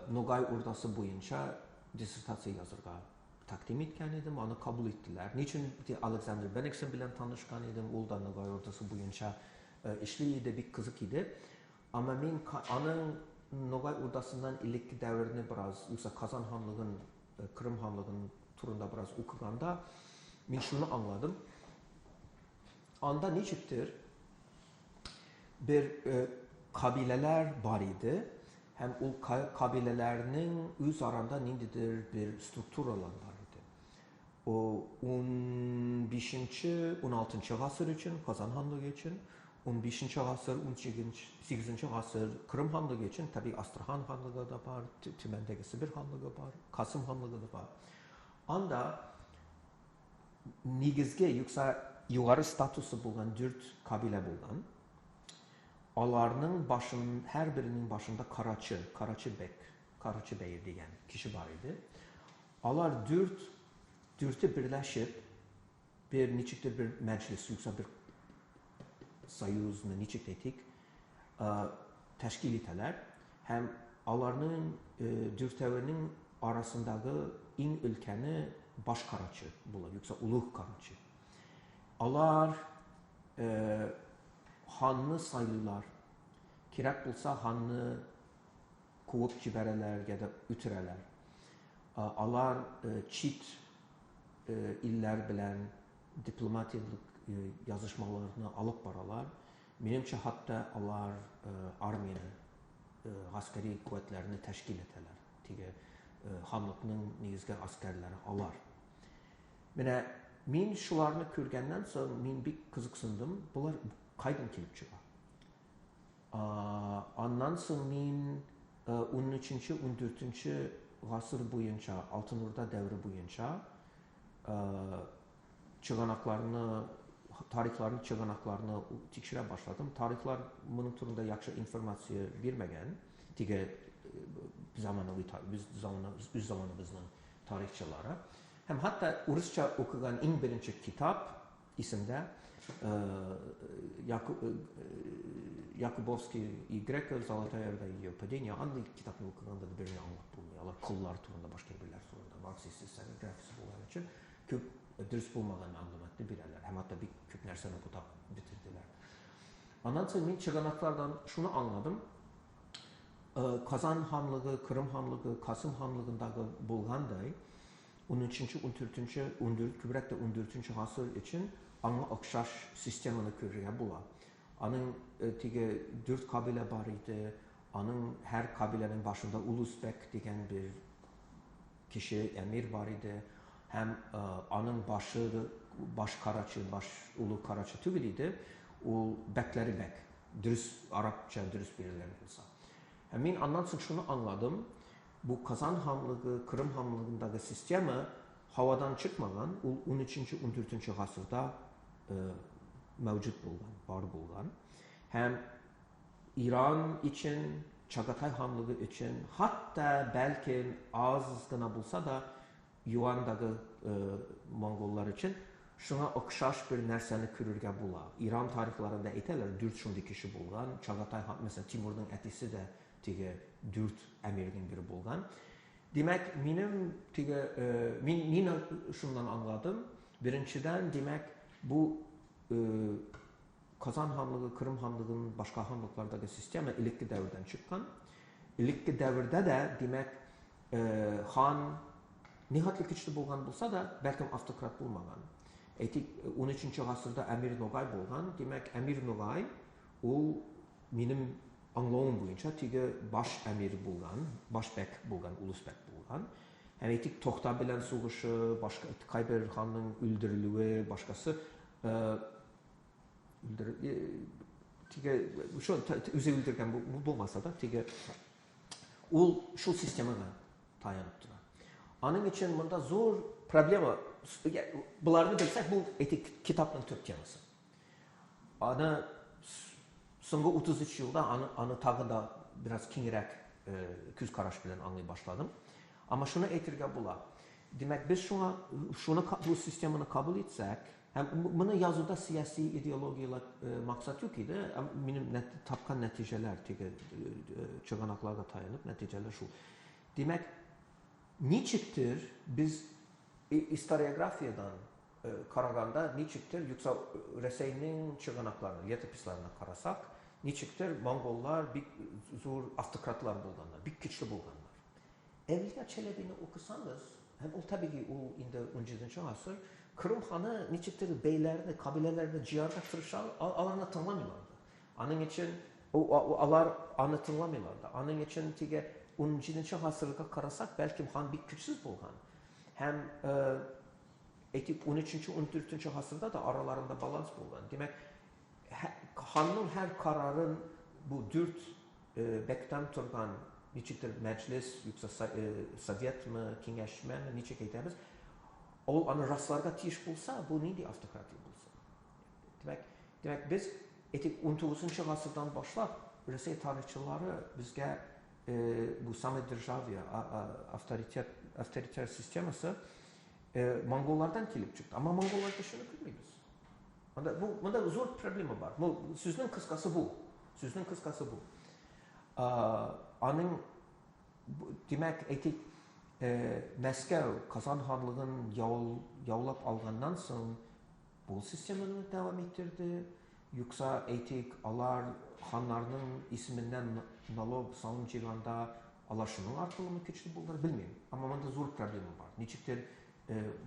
Ногай Урдасы буенча диссертация язырга тәкъдим иткән идем, аны кабул иттеләр. Ни өчен Александр Бенниксон белән танышкан идем, ул да Ногай Урдасы буенча эшли иде, бик кызык иде. Әмма мин аның Ногай Урдасыннан элекке дәверне бераз, юкса Казан ханлыгын, Крым ханлыгын турында бераз укыганда, мин шуны аңладым. Анда ничектер бер кабиләләр бар иде, һәм ул кабиләләрнең үз аранда ниндидер бер структуралар бар иде. О 15-нче, 16 гасыр өчен, Казан ханлыгы өчен, 15 гасыр, 18 гасыр Крым ханлыгы өчен, табигый Астрахан ханлыгы да бар, Төмәндәге Себер ханлыгы бар, Касым ханлыгы да бар. Анда нигезге, юкса югары статусы булган дүрт кабилә булган. Аларның башын, һәрберенең башында карачы, карачы бек, карачы бәе дигән кеше бар иде. Алар дүрт, дүрте берләшеп, Bir nechikdir bir məclis, yoxsa bir soyuzmu, nechik dedik, təşkil etələr. Həm onların dürtəvinin arasındakı ən ölkəni baş qaraçı bular, yoxsa uluq qaraçı. Onlar xanını sayılırlar. Kirək bulsa xanını qovub cibərələr ya da ütirələr. Onlar çit illər bilən diplomatik yazışmalarını alıb baralar. Menimcə hətta onlar armiyanı, askeri qüvvətlərini təşkil etələr. Tigi xanlıqның negizgi askerləri alar. Менә мин шуларны күргәннән соң мин бик кызыксындым. Булар кайдан килеп чыга? Аннан соң мин 13-нче, 14-нче гасыр буенча, Алтын Урда дәвре буенча чыганакларны, tarixlərin чыганакларны тикшерә башладым. Tarixlər bunun турында яхшы информация бирмәгән. Теге заманавый biz замана үз заманыбызның tarixçiləri. Həm hətta rusça oxuğan ən birinci kitab isimdə Yakubovski и Греко Золотая Орда и ее падение. Андый китапны оқығанда да birini аңлап булмый. Алар коллар турында, башка әйберләр турында, марксист историографиясы булган өчен күп дөрес булмаган мәгълүматны бирәләр. Һәм хәтта бик күп нәрсәне бутап бетерделәр. Аннан соң мин чыганаклардан шуны аңладым. Kazan Hanlığı, Kırım Hanlığı, Kasım Hanlığındakı bulğanday 13-cü, 14-cü, 14, күбрәк тә 14-нче гасыр өчен аңа охшаш системаны күрергә була. Аның теге 4 кабилә бар иде. Аның һәр кабиләнең башында Улусбек дигән бер кеше, әмир бар иде. Һәм аның башы баш карачы, баш улу карачы түгел иде. Ул бәкләре бәк. Дөрес арабча дөрес бирелгән булса. Һәм мин аннан соң шуны аңладым. Бу Казан ханлыгы, Кырым ханлыгындагы система һавадан чыкмаган, ул 13-нче, 14-нче гасырда mövcud булган, бар булган. Һәм İran için, Çağatay Hanlığı için, hatta belki az gına bulsa da Yuandagı Monqollar üçün şuna oxşaş bir нәрсәне күрергә була. İran tarixlərində aytırlar, 4 şunday kişi булган. Çağatay han, məsələn, Timurның әтисе дә теге 4 әмирнең бире булган. Demək, минем теге мин нина шуннан аңладым. Беренчедән, demək, bu Kazan Hanlığı, Kırım Hanlığının başqa hanlıqlardakı sistema ilikki dəvirdən çıxan. İlikki dəvirdə də demək, xan nihayətli güclü bolğan bolsa da, bəlkə avtokrat bolmagan. Aytayıq, 13-cü əsrdə Əmir Noğay bolğan. Demək, Əmir Noğay ул минем аңлавым буенча теге баш әмир булган, баш бәк булган, улус бәк булган. Һәм әйтик, Тохта белән сугышы, башка кайбер ханның үldürülүе, башкасы теге шул үзе үldürгән булмаса да, теге ул шул системага таянып тора. Аның өчен монда зур проблема, буларны белсәк, бу әйтик китапның төп темасы. Аны соңгы 33 елда аны тагы да biraz киңрәк күз караш белән аңлый башладым. Amma şunu әйтергә була. Demək, biz şuna, şunu bu sistemini kabul etsək, həm bunu yazıda siyasi ideologiyalar maksat yox idi. Mənim tapqan nəticələr, теге чыганакlarга таянып nəticələr şu. Demək, niçikdir biz istoriografiyadan qaraganda niçikdir, yoxsa Rəsəynin чыганакlarına, летописlarına qarasaq, niçikdir Monqollar bir zor avtokratlar bulganlar, bir güçlü bulganlar. Evliya Çelebi'ni okusanız, hem o tabii ki o indi 17. asır, Kırım xanı niçikdir beylerini, kabilelerini ciyarda tırışan, alarını tınlamıyorlardı. Onun için alar anı tınlamıyorlardı. Onun için tige 17. asırga qarasaq, belki xan bir güçsüz bulgan. Hem etip 13. 14. asırda da aralarında balans bulgan. Demek xanın her kararın bu dört bəkdən turğan niçikdir məclis, yoxsa sovet mi, kengaşma mi, niçik aytamiz, ol аны rastlarga tiyish bo'lsa, bu nindi avtokratiya bo'lsa. Demak biz etip 19. asırdan başlap Rusya tarixçileri bizga bu samodержавие, avtoritar sisteması Monqollardan килеп чыкты. Әмма монголларда шуны күрмибез. Анда бу монда зур проблема бар. Бу сүзнең кыскасы бу. Сүзнең кыскасы бу. Аның димәк, әйтик, Мәскәү Казан ханлыгын яулап алганнан соң бу системаны дәвам иттерде. Юкса, әйтик, алар ханнарның исеменнән налог салым җыйганда алар шуның аркылымы көчле булдылар, белмим. Әмма монда зур проблема бар. Ничектер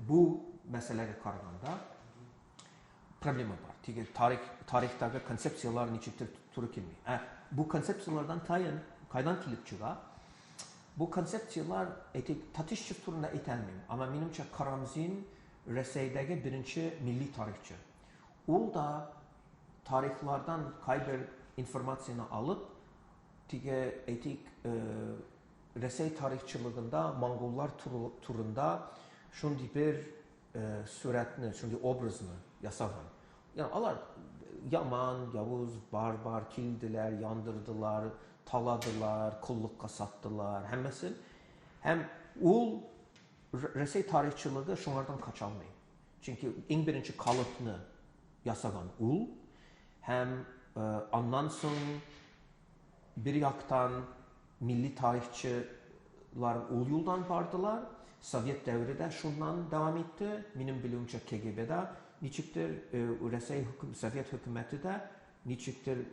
бу мәсьәләгә караганда проблема бар. Теге тарихтагы концепциялар ничектер туры килми. Ә бу концепциялардан тайын кайдан килеп чыга? Бу концепциялар, әйтик, Татищев турында әйтә алмыйм, әмма минемчә Карамзин Рәсәйдәге беренче милли тарихчы. Ул да тарихлардан кайбер информацияне алып, теге, әйтик, Рәсәй тарихчылыгында монголлар турында шундый бер сурәтне, шундый образны ясаган. Ягъни алар яман, явыз, барбар килделәр, яндырдылар, таладылар, коллыкка саттылар, һәммәсен. Һәм ул Рәсәй тарихчылыгы шуңардан кача алмый. Чөнки иң беренче калыпны ясаган ул һәм аннан соң бер яктан милли тарихчылар ул юлдан бардылар. Совет дәвере дә шуннан дәвам итте. Минем белүемчә, КГБда ничектер Рәсәй хөкүм, Совет хөкүмәте дә ничектер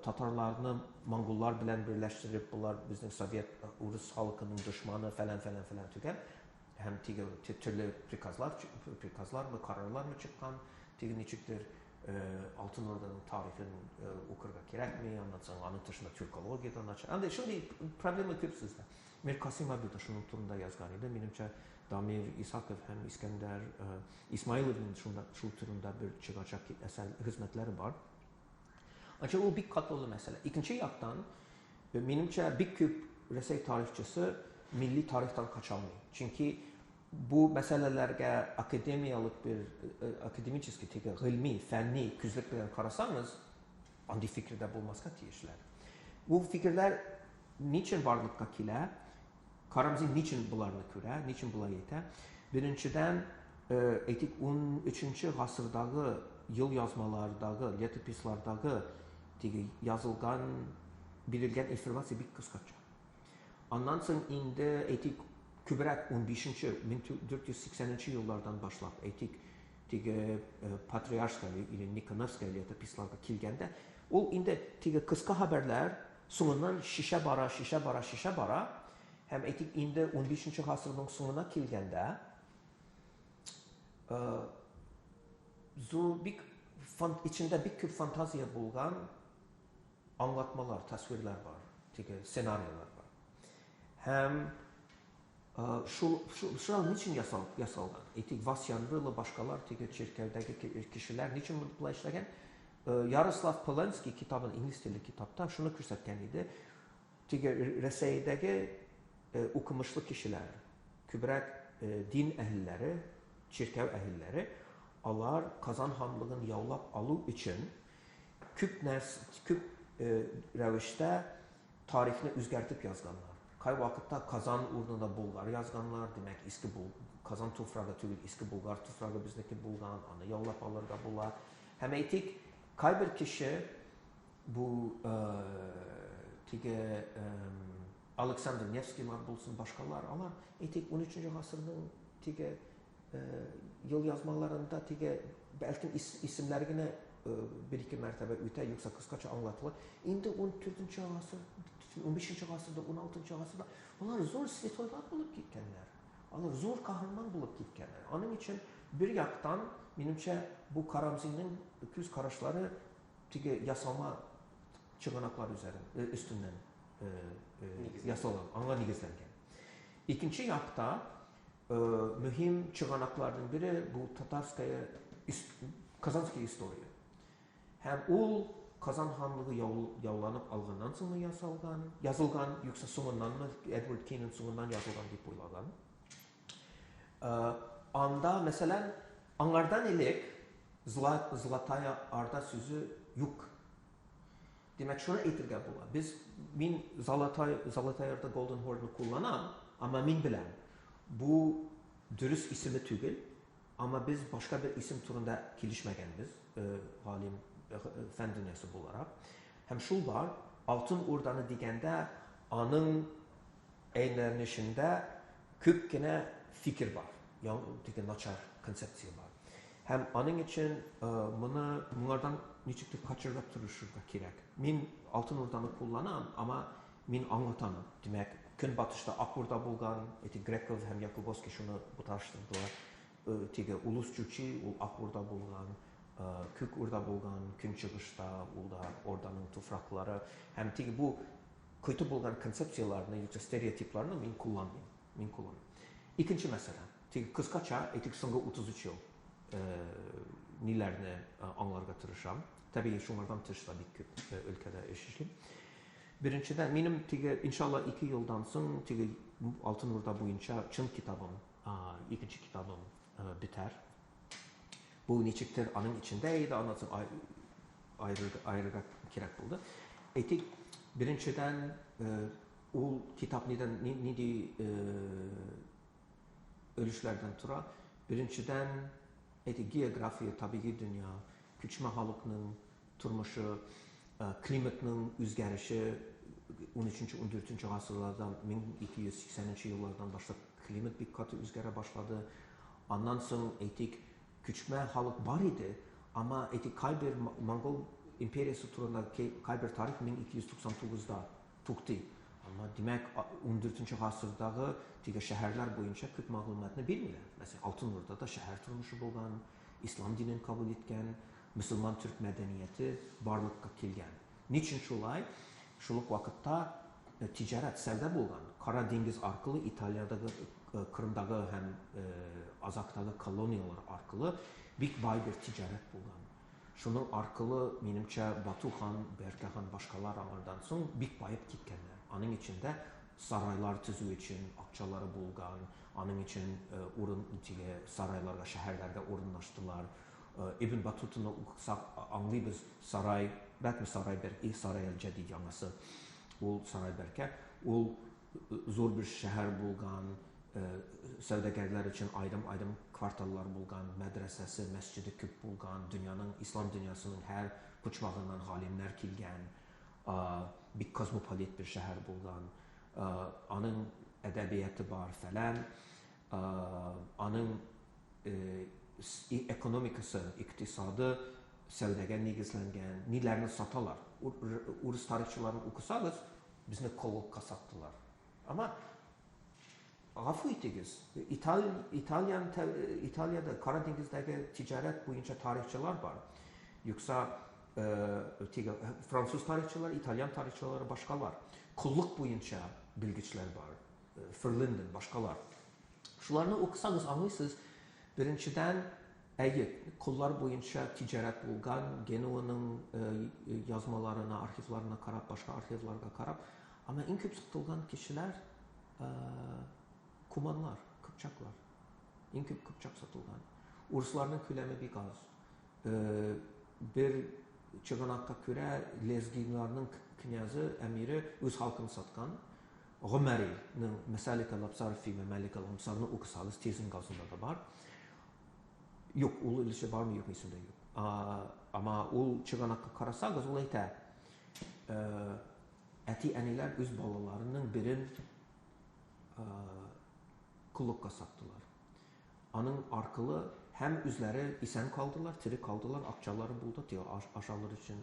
татарларны монголлар белән берләштереп, болар безнең совет урыс халкының дошманы фәлән фәлән фәлән түгел. Һәм теге төрле приказлар, приказлармы, карарлармы чыккан, теге ничектер Алтын Урданың тарихын укырга кирәкми, аннан соң аның тышында тюркологиядан начар. Анда шундый проблема күп сүздә. Миркасыйм абый да шуның турында язган иде. Минемчә, Дамир Исаков һәм Искәндәр Исмаиловның шунда шул турында бер чыгачак әсәр хезмәтләре бар. Анча ул бик катлаулы мәсьәлә. Икенче яктан, минемчә, бик күп Рәсәй тарихчысы милли тарихтан кача алмый. Чөнки бу мәсьәләләргә академиялык бер академический теге гыйльми, фәнни күзлек белән карасаңыз, андый фикердә булмаска тиешләр. Бу фикерләр ничен барлыкка килә? Карамзин ничен боларны күрә, ничен болай әйтә? Беренчедән, әйтик, 13 гасырдагы ел язмалардагы, летопислардагы теге язылган, бирелгән информация бик кыскача. Аннан соң инде, әйтик, күбрәк 15-нче, 1480 еллардан башлап, әйтик, теге Патриаршская или Никоновская летописларга килгәндә, ул инде теге кыска хәбәрләр соңыннан шешә бара, шешә бара, шешә бара. Һәм әйтик, инде 15 гасырның соңына килгәндә, зур бик эчендә бик күп фантазия булган аңлатмалар, тасвирлар бар, теге сценарийлар бар. Һәм шул шул ничен ясалган? Әйтик, Васян Рыло, башкалар теге чиркәүдәге кешеләр ничен болай эшләгән? Ярослав Поленский китабын, инглиз телле китапта шуны күрсәткән иде. Теге Рәсәйдәге укымышлы кешеләр, күбрәк дин әһелләре, чиркәү әһелләре, алар Казан ханлыгын яулап алу өчен күп нәрс, күп рәвештә тарихны үзгәртеп язганнар. Кай вакытта Казан урынына Булгар язганнар, димәк, иске Бул Казан туфрагы түгел, иске Булгар туфрагы безнеке булган, аны яулап алырга була. Һәм әйтик, кайбер кеше бу теге Александр Невскийлар булсын, башкалар, алар әйтик, 13 гасырның теге ел язмаларында теге бәлкем исемнәре генә бер-ике мәртәбә үтә, юкса кыскача аңлатыла. Инде 14 гасыр, 15 гасырда, 16 гасырда алар зур святойлар булып киткәннәр. Алар зур каһарман булып киткәннәр. Аның өчен бер яктан, минемчә, бу Карамзинның күз карашлары теге ясалма чыганаклар өстеннән ясалган, аңа нигезләнгән. Икенче якта мөһим чыганакларның бере бу татарская Казанская история. Һәм ул Казан ханлыгы яуланып алганнан соңмы ясалган, язылган, юкса соңыннанмы, Эдвард Кинан соңыннан язылган дип уйлаган. Анда, мәсәлән, аңардан элек Золотая Орда сүзе юк. Димәк, шуны әйтергә була. Без мин Золотая Орда, Golden Horde кулланам, әмма мин беләм. Бу Дөрес исеме түгел, amma biz başqa bir isim турында килешмәгәнбез, галим фән дөньясы буларак. Һәм шул бар, Алтын Урданы дигәндә аның әйләнешендә күп кенә фикер бар. Теге начар концепция бар. Һәм аның өчен моны моңардан ничектер качырга тырышырга кирәк. Мин Алтын Урданы кулланам, amma мин аңлатам. Димәк, Көнбатышта Ак Урда булган, эти Греков һәм Якубовский шуны буташтырдылар. Теге Улус Чучи ул Ак Урда булган, Күк Урда булган, Көнчыгышта ул да Орданың туфраклары. Һәм теге бу көтү булган концепцияларны, юкса стереотипларны мин кулланмыйм. Мин кулланмыйм. Икенче мәсьәлә. Теге кыскача, әйтик, соңгы 33 ел ниләрне аңларга тырышам. Табигый шуңардан тыш та бик күп өлкәдә эш эшлим. Беренчедән, минем теге, иншалла, 2 елдан соң теге Алтын Урда буенча чын китабым, икенче китабым бетәр. Бу ничектер аның эчендә иде, аннан соң аерырга кирәк булды. Әйтик, беренчедән, ул китап нидән, нинди өлешләрдән тора? Беренчедән, әйтик, география, табигый дөнья, күчмә халыкның тормышы, климатның үзгәреше 13-14 гасырлардан, 1280 еллардан башлап климат бик каты үзгәрә башлады. Аннан соң, әйтик, күчмә халык бар иде, amma әйтик, кайбер Монгол империясы турында кайбер тарих 1299-да туктый. Amma димәк, 14 гасырдагы теге шәһәрләр буенча күп мәгълүматны бирмиләр. Мәсәлән, Алтын Урдада шәһәр тормышы булган, ислам динен кабул иткән, мөселман түрк мәдәнияте барлыкка килгән. Ничен шулай? Шул ук вакытта тиҗарәт, сәүдә булган. Кара диңгез аркылы Италиядагы, Кырымдагы һәм Азактагы колониялар аркылы бик бай бер тиҗарәт булган. Шуның аркылы, минемчә, Бату хан, Бәркә хан, башкалар аңардан соң бик баеп киткәннәр. Аның эчендә сарайлар төзү өчен акчалары булган, аның өчен урын теге сарайларга, шәһәрләргә урынлаштылар. Ибн Батутаны укысак аңлыйбыз, сарай, бәлки сарай бер, и сарай әл-Җәдид яңасы, ул сарай бәркә, ул зур бер шәһәр булган, сәүдәгәрләр өчен айрым-айрым кварталлар булган, мәдрәсәсе, мәсҗиде күп булган, дөньяның, ислам дөньясының һәр почмагыннан галимнәр килгән, бик космополит бер шәһәр булган, аның әдәбияты бар, фәлән, аның экономикасы, икътисады сәүдәгә нигезләнгән, ниләрне саталар. Урыс тарихчыларын укысагыз, безне коллыкка саттылар. Amma гафу итегез, Италияда Кара диңгездәге тиҗарәт буенча тарихчылар бар. Юкса теге француз тарихчылар, итальян тарихчылары башкалар. Коллык буенча белгечләр бар. Ферлинден башкалар. Шуларны укысагыз аңлыйсыз, беренчедән, әйе, коллар буенча тиҗарәт булган, Генуаның язмаларына, архивларына карап, башка архивларга карап, amma иң күп сатылган кешеләр куманлар, кыпчаклар. Иң күп кыпчак сатылган. Урысларның күләме бик аз. Бер чыганакка күрә лезгинларның князы, әмире үз халкын саткан. Гомәриның Мәсалик ал-Абсар фи Мәмалик ал-Амсарны укысагыз, Тезин газында да бар. Юк, ул өлеше бармы, юкмы исемдә юк. Amma ул чыганакка карасагыз, ул әйтә, әти-әниләр үз балаларының берен коллыкка саттылар. Аның аркылы һәм үзләре исән калдылар, тере калдылар, акчалары булды, теге ашалыр өчен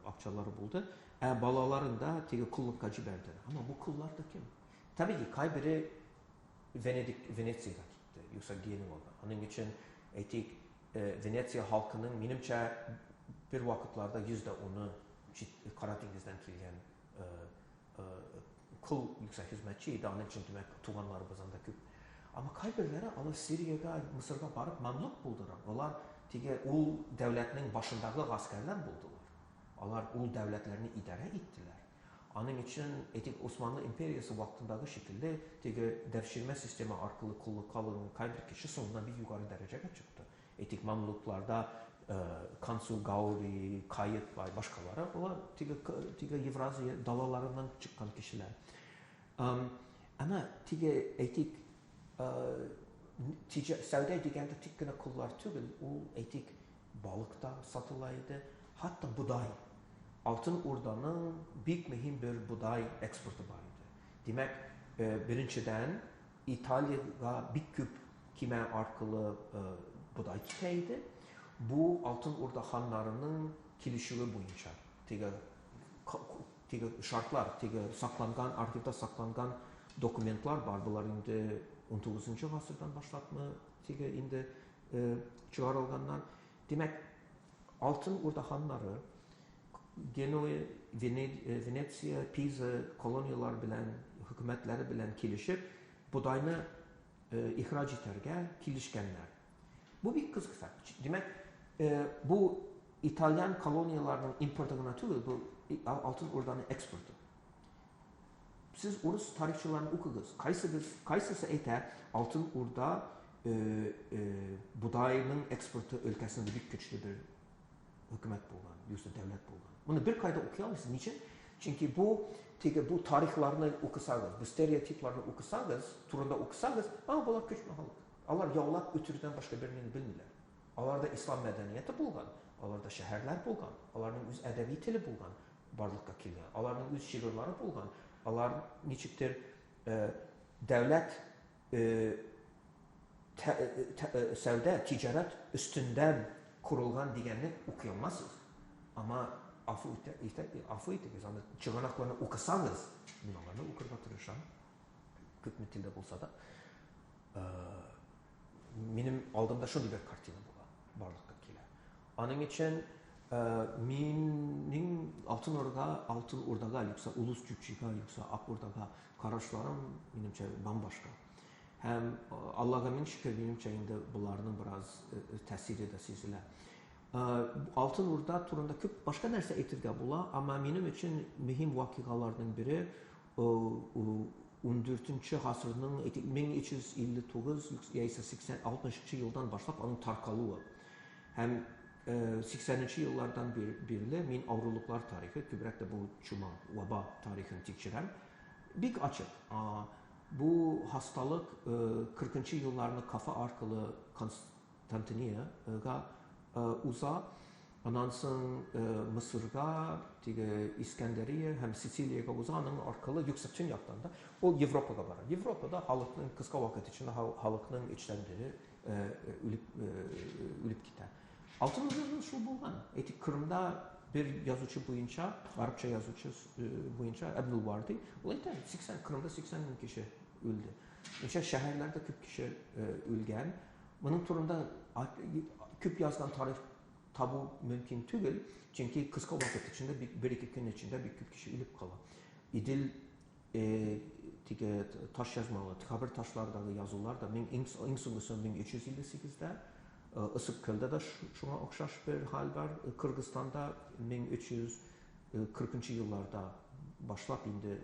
акчалары булды. Ә балаларын да теге коллыкка җибәрделәр. Amma бу коллар да кем? Табигый, кайбере Венециягә китте, юкса Генуага. Аның өчен, әйтик, Венеция халкының, минемчә, бер вакытларда 10%-ы Кара диңгездән килгән кол юкса хезмәтче иде, аның өчен, димәк, туганларыбыз анда күп. Amma кайберләре алар Сириягә, Мисырга барып мамлук булдылар. Алар теге ул дәүләтнең башындагы гаскәрләр булдылар. Алар ул дәүләтләрне идарә иттеләр. Аның өчен, әйтик, Османлы империясе вакытындагы шикелле теге дәвширмә система аркылы коллыкка алынган кайбер кеше соңыннан бик югары дәрәҗәгә чыкты. Әйтик, мамлукларда Консул Гаури, Каит бай, башкалары, алар теге Евразия далаларыннан чыккан кешеләр. Әмма теге, әйтик, Сәүдә дигәндә тик кенә коллар түгел, ул, әйтик, балык та сатыла иде, хәтта бодай. Алтын Урданың бик мөһим бер бодай экспорты бар иде. Димәк, беренчедән, Италиягә бик күп кимә аркылы бодай китә иде. Бу Алтын Урда ханнарының килешүе буенча, теге теге шартлар, теге сакланган, архивда сакланган документлар бар. Болар инде 19 гасырдан башлапмы, теге инде чыгарылганнар. Димәк, Алтын Урда ханнары Генуя, Венеция, Пиза колониялар белән, хөкүмәтләре белән килешеп, бодайны ихраҗ итәргә килешкәннәр. Бу бик кызык факт. Димәк, бу итальян колонияларының импорты гына түгел, бу Алтын Урданың экспорты. Сез урыс тарихчыларын укыгыз. Кайсыгыз, кайсысы әйтә, Алтын Урда бодайның экспорты өлкәсендә бик көчле бер хөкүмәт булган, юкса дәүләт булган. Моны бер кайда укый алмыйсыз. Ничек? Чөнки бу теге бу тарихларны укысагыз, бу стереотипларны укысагыз, турында укысагыз, а болар көчле халык. Алар яулап үтерүдән башка бернини белмиләр. Аларда ислам мәдәнияте булган, аларда шәһәрләр булган, аларның үз әдәби теле булган, барлыкка килгән. Аларның үз шигырьләре булган. Алар ничектер дәүләт сәүдә, тиҗарәт өстендән корылган дигәнне укый алмассыз. Ама афу афу итегез, аны чыганакларны укысагыз, мин аларны укырга тырышам, күпме телдә булса да, минем алдымда шундый бер картина була, барлыкка килә. Аның өчен минем Алтын Урда, Алтын Урдага, юкса Улус Җучига, юкса Ак Урдага карашларым минемчә бамбашка. Һәм Аллага мең шөкер, минемчә инде боларның бераз тәэсире дә сизелә. Алтын Урда турында күп башка нәрсә әйтергә була, әмма минем өчен мөһим вакыйгаларның бере 14 гасырның 1359 яисә 80 60 елдан башлап аның таркалуы. Һәм 80 еллардан бирле мин авырулыклар тарихы, күбрәк тә бу чума, ваба тарихын тикшерәм. Бик ачык. Бу хасталык 40 елларны Кафа аркылы Константиниягә уза. Аннан соң Мысырга, теге Искәндәрия һәм Сицилиягә уза, аның аркылы юкса төньяктан да ул Европага бара. Европада халыкның кыска вакыт эчендә халыкның өчтән бере үлеп үлеп китә. Алтын Урдада шул булган. Әйтик, Кырымда бер язучы буенча, гарәпчә язучы буенча Әбдул Варди, ул әйтә, 80 Кырымда 80 мең кеше үлде. Ничә шәһәрләрдә күп кеше үлгән. Моның турында күп язган тарих табу мөмкин түгел, чөнки кыска вакыт эчендә, бер-ике көн эчендә бик күп кеше үлеп кала. Идел теге таш язмалы, кабер ташлардагы язулар да иң соңгысы 1358-дә Ысык Көлдә дә шуңа охшаш бер хәл бар. Кыргызстанда 1340 елларда башлап инде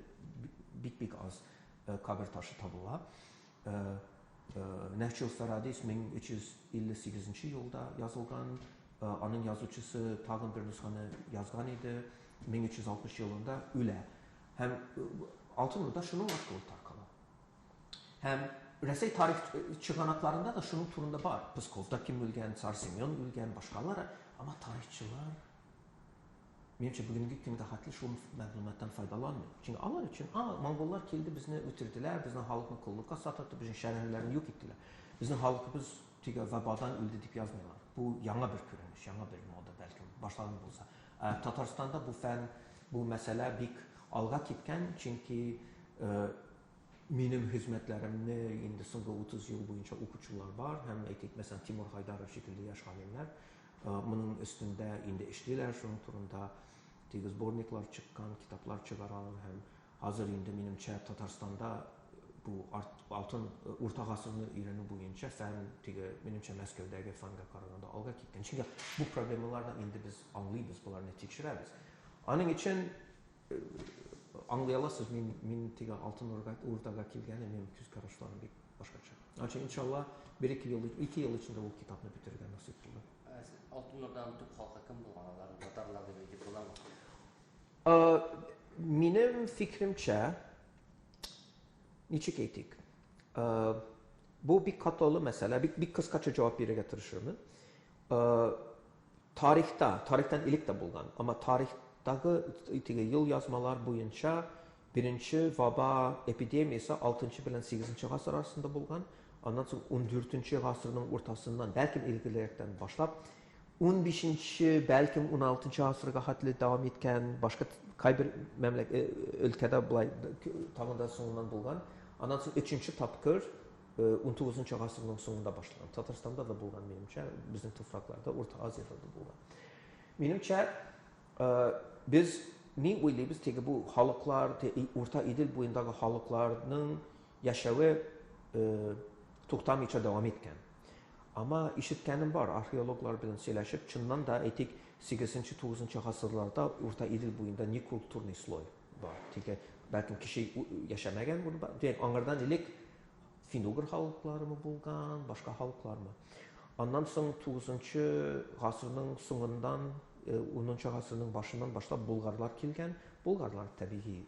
бик-бик аз кабер ташы табыла. Нәһҗул Фәрадис 1358 елда язылган, аның язучысы тагын бер нөсхәне язган иде, 1360 елында үлә. Һәм Алтын Урда шуның аркылы таркала. Һәм Рәсәй тарих чыганакларында да шуның турында бар. Псковта кем үлгән, Царь Семен үлгән, башкалары. Ама тарихчылар минемчә бүгенге көнгә хәтле шул мәгълүматтан файдаланмый. Чөнки алар өчен, а, монголлар килде, безне үтерделәр, безнең халыкны коллыкка сатты, безнең шәһәрләрне юк иттеләр. Безнең халкыбыз теге вабадан үлде дип язмыйлар. Бу яңа бер күренеш, яңа бер мода бәлкем башланган булса. Татарстанда бу фән, бу мәсьәлә бик алга киткән, чөнки минем хезмәтләремне инде соңгы 30 ел буенча укучылар бар һәм әйтик, мәсәлән, Тимур Хайдаров шикелле яшь галимнәр моның өстендә инде эшлиләр, шуның турында теге сборниклар чыккан, китаплар чыгаралар һәм хәзер инде минемчә Татарстанда бу алтын урта гасырны өйрәнү буенча фән теге минемчә Мәскәүдәге фәнгә караганда алга киткән. Чөнки бу проблемаларны инде без аңлыйбыз, боларны тикшерәбез. Аның өчен аңлый аласыз, мин теге Алтын Урдага килгәндә минем күз карашларым бик башкача. Аның иншалла бер-ике ел, ике ел эчендә ул китапны бетерергә насыйп булды. Алтын Урданың төп халкы кем булган? Аларны татарлар дип әйтеп буламы? Минем фикеремчә, ничек әйтик, Бу бик катлаулы мәсьәлә, бик бик кыскача җавап бирергә тырышырмын. Тарихта, тарихтан элек тә булган, әмма тарихтагы теге ел язмалар буенча беренче ваба эпидемиясе 6 белән 8 гасыр арасында булган. Аннан соң 14 гасырның уртасыннан, бәлкем элгәрерәктән башлап, 15-нче, бәлкем 16 гасырга хәтле дәвам иткән, башка кайбер мәмләк өлкәдә болай тагын да соңыннан булган. Аннан соң өченче тапкыр 19 гасырның соңында башланган. Татарстанда да булган, минемчә, безнең туфракларда, Урта Азиядә дә булган. Минемчә, без ни уйлыйбыз, теге бу халыклар, Урта Идел буендагы халыкларның яшәве туктамыйча дәвам иткән. Ама ишеткәнем бар, археологлар белән сөйләшеп, чыннан да, әйтик, 8-9 гасырларда Урта Идел буенда некультурный слой бар. Теге, бәлкем, кеше яшәмәгән, димәк, аңардан элек фин-угыр халыкларымы булган, башка халыклармы. Аннан соң 9 гасырның соңыннан, 10 гасырның башыннан башлап булгарлар килгән. Булгарлар табигый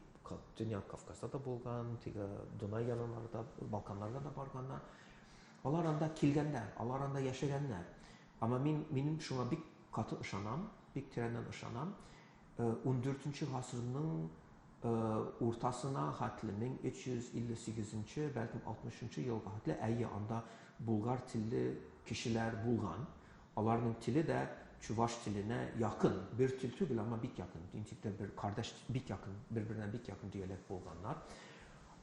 Төньяк Кавказда да булган, теге Дунай яныннарда, Балканнарда да барганнар. Алар анда килгәннәр, алар анда яшәгәннәр. Ама мин минем шуңа бик каты ышанам, бик тирәннән ышанам. 14 гасырның уртасына хәтле 1358, бәлкем 60 елга хәтле, әйе, анда булгар телле кешеләр булган. Аларның теле дә чуваш теленә якын, бер тел түгел, әмма бик якын. Ничек бер кардәш, бик якын, бер-беренә бик якын диалект булганнар.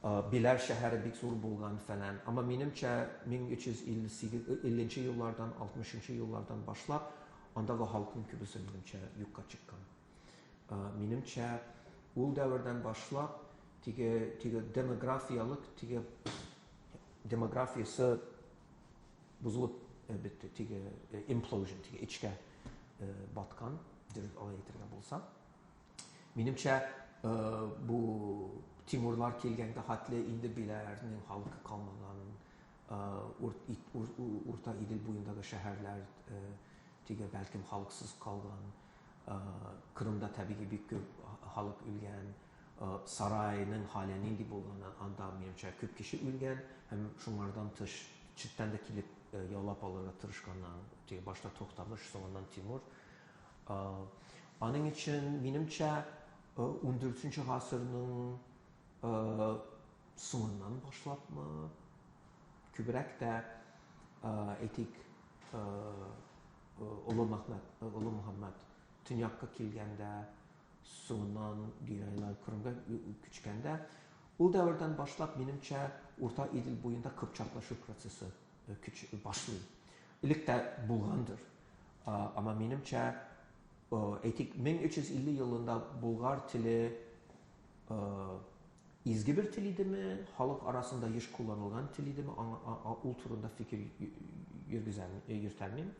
Биләр шәһәре бик зур булган фәлән. Әмма минемчә 1358 еллардан, 60 еллардан башлап андагы халыкның күбесе минемчә юкка чыккан. Минемчә, ул дәвердән башлап теге теге демографиялык теге демографиясе бозылып бетте, теге implosion, теге эчкә баткан, дөрес алай әйтергә булса. Минемчә, бу Тимурлар килгәнгә хәтле инде Биләрнең халкы калмаган, Урта Идел буендагы шәһәрләр теге бәлкем халыксыз калган, Кырымда табигый бик күп халык үлгән, сарайның хәле нинди булган, анда минемчә күп кеше үлгән һәм шуңардан тыш читтән дә килеп яулап алырга тырышканнар. Теге башта Тохтамыш, соңыннан Тимур. Аның өчен минемчә 14 гасырның соңыннан башлапмы, күбрәк тә әйтик, Олы Мөхәммәд, Олы Мөхәммәд төньякка килгәндә, соңыннан Гирайлар Кырымга күчкәндә, ул дәвердән башлап, минемчә, Урта Идел буенда кыпчаклашу процессы көч башлый. Элек тә булгандыр. Ама минемчә, әйтик, 1350 елында булгар теле изге бер тел идеме, халык арасында еш кулланылган тел идеме, ул турында фикер йөртәлмим.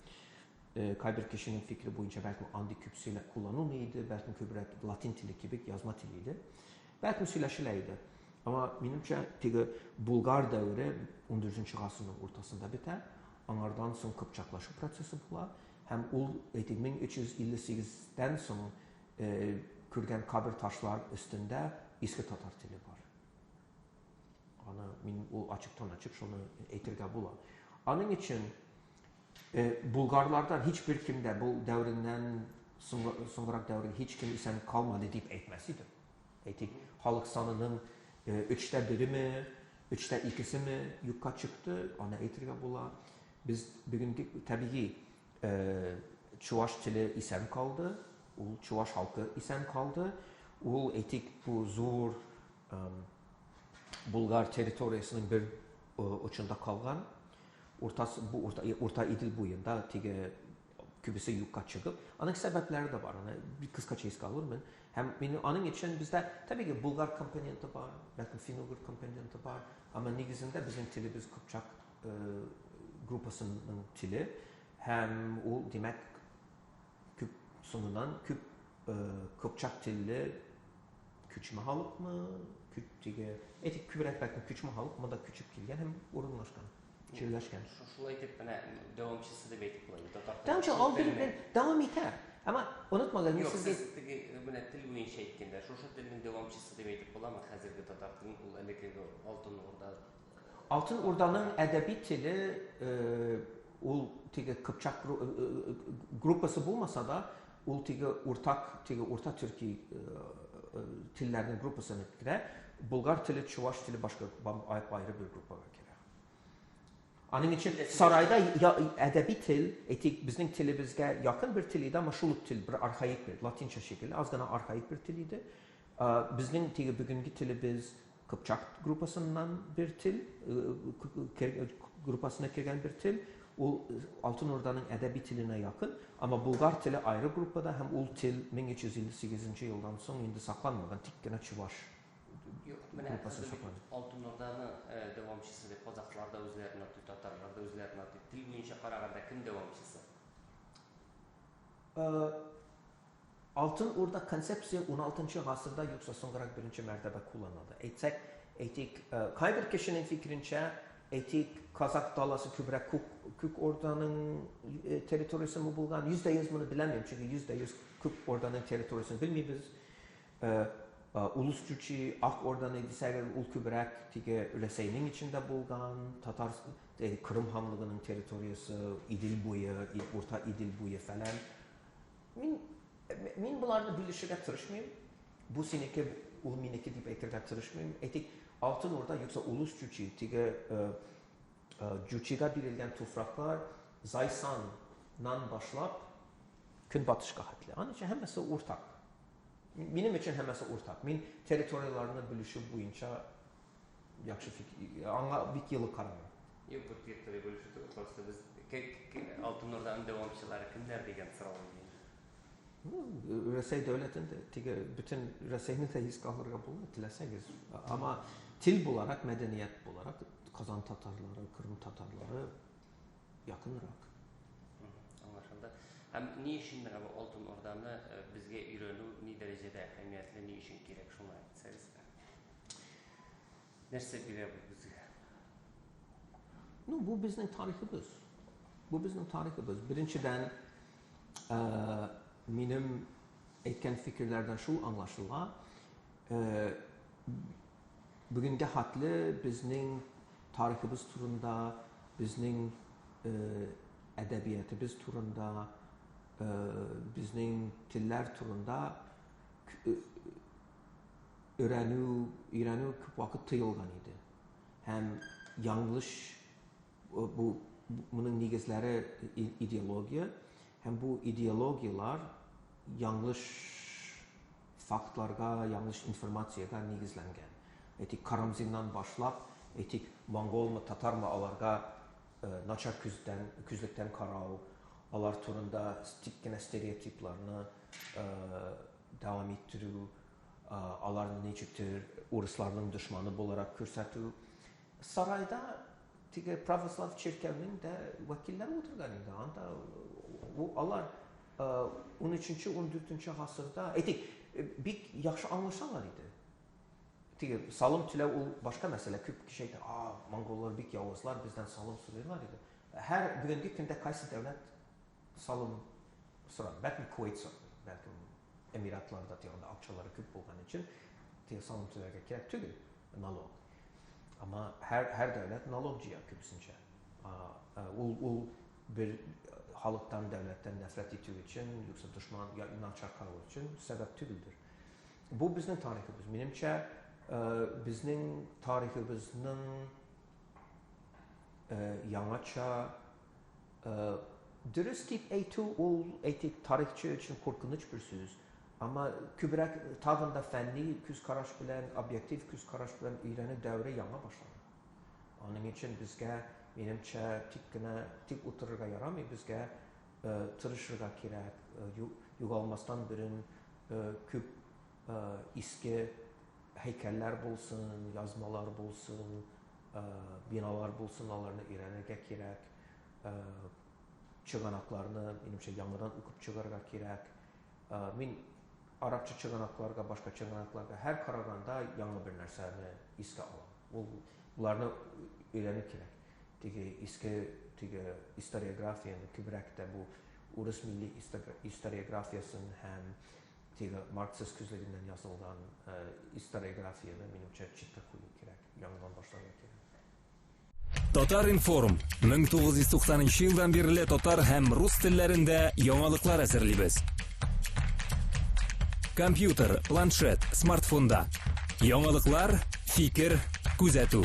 Кайбер кешенең фикере буенча, бәлкем, андый күп сөйләп кулланылмый иде, бәлкем, күбрәк латин теле кебек язма тел иде. Бәлкем, сөйләшелә иде. Ама минемчә, теге булгар дәвере 14 гасырның уртасында бетә. Аңардан соң кыпчаклашу процессы була һәм ул, әйтик, 1358-дән соң күргән кабер ташлар өстендә иске татар теле бар. Аны мин ул ачыктан ачык шуны әйтергә була. Аның өчен булгарлардан һич бер кем дә бу дәвереннән соңгырак дәвердә һич кем исән калмады дип әйтмәс идем. Әйтик, халык санының өчтә береме, өчтә икесеме юкка чыкты, аны әйтергә була. Без бүгенге табигый чуваш теле исән калды, ул чуваш халкы исән калды. Ул, әйтик, бу зур Булгар территориясенең бер очында калган. Уртасы бу Урта, Урта Идел буенда теге күбесе юкка чыгып, аның сәбәпләре дә бар. Аны бик кыскача искә алырмын. Һәм мин аның өчен бездә табигый булгар компоненты бар, бәлкем фин-угыр компоненты бар, әмма нигезендә безнең телебез кыпчак группасының теле һәм ул, димәк, күп соңыннан күп кыпчак телле күчмә халыкмы, теге, әйтик, күбрәк бәлкем күчмә халык монда күчеп килгән һәм урынлашкан, җирләшкән. Шулай итеп, менә дәвамчысы дип әйтеп була инде татар теле. Дәвамчы ул бер дәвам итә. Әмма онытмагыз, мин Юк, сез теге менә тел буенча әйткәндә, шушы телнең дәвамчысы дип әйтеп буламы хәзерге татар телен, ул элеккеге Алтын Урда? Алтын Урданың әдәби теле ул теге Кыпчак группасы булмаса да, ул теге уртак, теге урта төрки телләрнең группасына керә. Булгар теле, чуваш теле башка аеры бер группага керә. Аның өчен сарайда әдәби тел, әйтик, безнең телебезгә якын бер тел иде, әмма шул ук тел, бер архаик бер, латинча шикелле, аз гына архаик бер тел иде. Безнең теге бүгенге телебез Кыпчак группасыннан бер тел, группасына кергән бер тел. Ул Алтын Урданың әдәби теленә якын, әмма булгар теле аеры группада һәм ул тел 1358 елдан соң инде сакланмаган, тик кенә чуваш Юк, менә группасы саклана. Алтын Урданы дәвамчысы дип казахлар да үзләрен атый, татарлар да үзләрен атый. Тел буенча караганда кем дәвамчысы? Алтын Урда концепция 16 гасырда юкса соңгырак беренче мәртәбә кулланылды. Әйтсәк, әйтик, кайбер кешенең фикеренчә, әйтик, казак даласы күбрәк Күк Урданың территориясе булган. 100% моны беләмим, чөнки 100% Күк Урданың территориясен белмибез. Улус Чучи, Ак Урданы дисәк, ул күбрәк теге Рәсәйнең эчендә булган, татар Кырым ханлыгының территориясе, Идел буе, Урта Идел буе фәлән. Мин боларны бүлешергә тырышмыйм. Бу синеке, ул минеке дип әйтергә тырышмыйм. Әйтик, Алтын Урда юкса Улус Чучи, теге Чучига бирелгән туфраклар Зайсаннан башлап көнбатышка хәтле. Аның өчен һәммәсе уртак. Минем өчен һәммәсе уртак. Мин территорияләрне бүлешү буенча яхшы фикер, аңа бик елы карамыйм. Юк, бу территория бүлешү түгел, просто без Алтын Урданың дәвамчылары кемнәр дигән сорау иде. Рәсәй дәүләтендә теге бөтен Рәсәйне дә искә алырга була, теләсәгез. Ама тел буларак, мәдәният буларак Казан татарлары, Кырым татарлары якынрак. Аңлашылды. Һәм ни өчен менә бу Алтын Урданы безгә өйрәнү ни дәрәҗәдә әһәмиятле, ни өчен кирәк, шуны әйтсәгез. Нәрсә бирә бу безгә? Ну, бу безнең тарихыбыз. Бу безнең тарихыбыз. Беренчедән, минем әйткән фикерләрдән шул аңлашыла, бүгенгә хәтле безнең тарихыбыз турында, безнең әдәбиятыбыз турында, безнең телләр турында өйрәнү күп вакыт тыелган иде. Һәм яңлыш бу моның нигезләре идеология, һәм бу идеологияләр яңлыш фактларга, яңлыш информациягә нигезләнгән. Әйтик, Карамзиннан башлап, әйтик, монголмы, татармы аларга начар күзлектән карау, алар турында тик кенә стереотипларны дәвам иттерү, аларны ничектер урысларның дошманы буларак күрсәтү. Сарайда теге православ чиркәүнең дә вәкилләре утырган инде. Анда алар 13-нче, 14-нче гасырда, әйтик, бик яхшы аңлашалар иде. Теге салым түләү ул башка мәсьәлә. Күп кеше әйтә, монголлар бик явызлар, бездән салым сорыйлар иде. Һәр бүгенге көндә кайсы дәүләт салым сорар? Бәлкем Кувейт сорар, бәлкем Эмиратларда анда акчалары күп булган өчен теге салым түләргә кирәк түгел, налог. Ама һәр дәүләт налог җыя күбесенчә. Ул бер халыктан, дәүләттән нәфрәт итү өчен, юкса дошман я начар карау өчен сәбәп түгелдер. Бу безнең тарихыбыз. Минемчә, безнең тарихыбызның яңача дөрес дип әйтү ул, әйтик, тарихчы өчен куркыныч бер сүз. Ама күбрәк тагын да фәнни күз караш белән, объектив күз караш белән өйрәнү дәвере яңа башлана. Аның өчен безгә, минемчә, тик кенә тик утырырга ярамый, безгә тырышырга кирәк, югалмастан борын күп иске һәйкәлләр булсын, язмалар булсын, биналар булсын, аларны өйрәнергә кирәк. Чыганакларны, минемчә, яңадан укып чыгарга кирәк. Мин арабча чыганакларга, башка чыганакларга һәр караганда яңа бер нәрсәне искә алам. Ул буларны өйрәнү кирәк. Теге иске, теге историографияне күбрәк тә бу урыс милли историографиясын һәм теге марксист күзлегеннән язылган историографияне, минемчә, читкә кую кирәк, яңадан башларга кирәк. Татар-информ 1990 елдан бирле татар һәм рус телләрендә яңалыклар әзерлибез. Компьютер, планшет, смартфонда. Яңалыклар, фикер, күзәтү.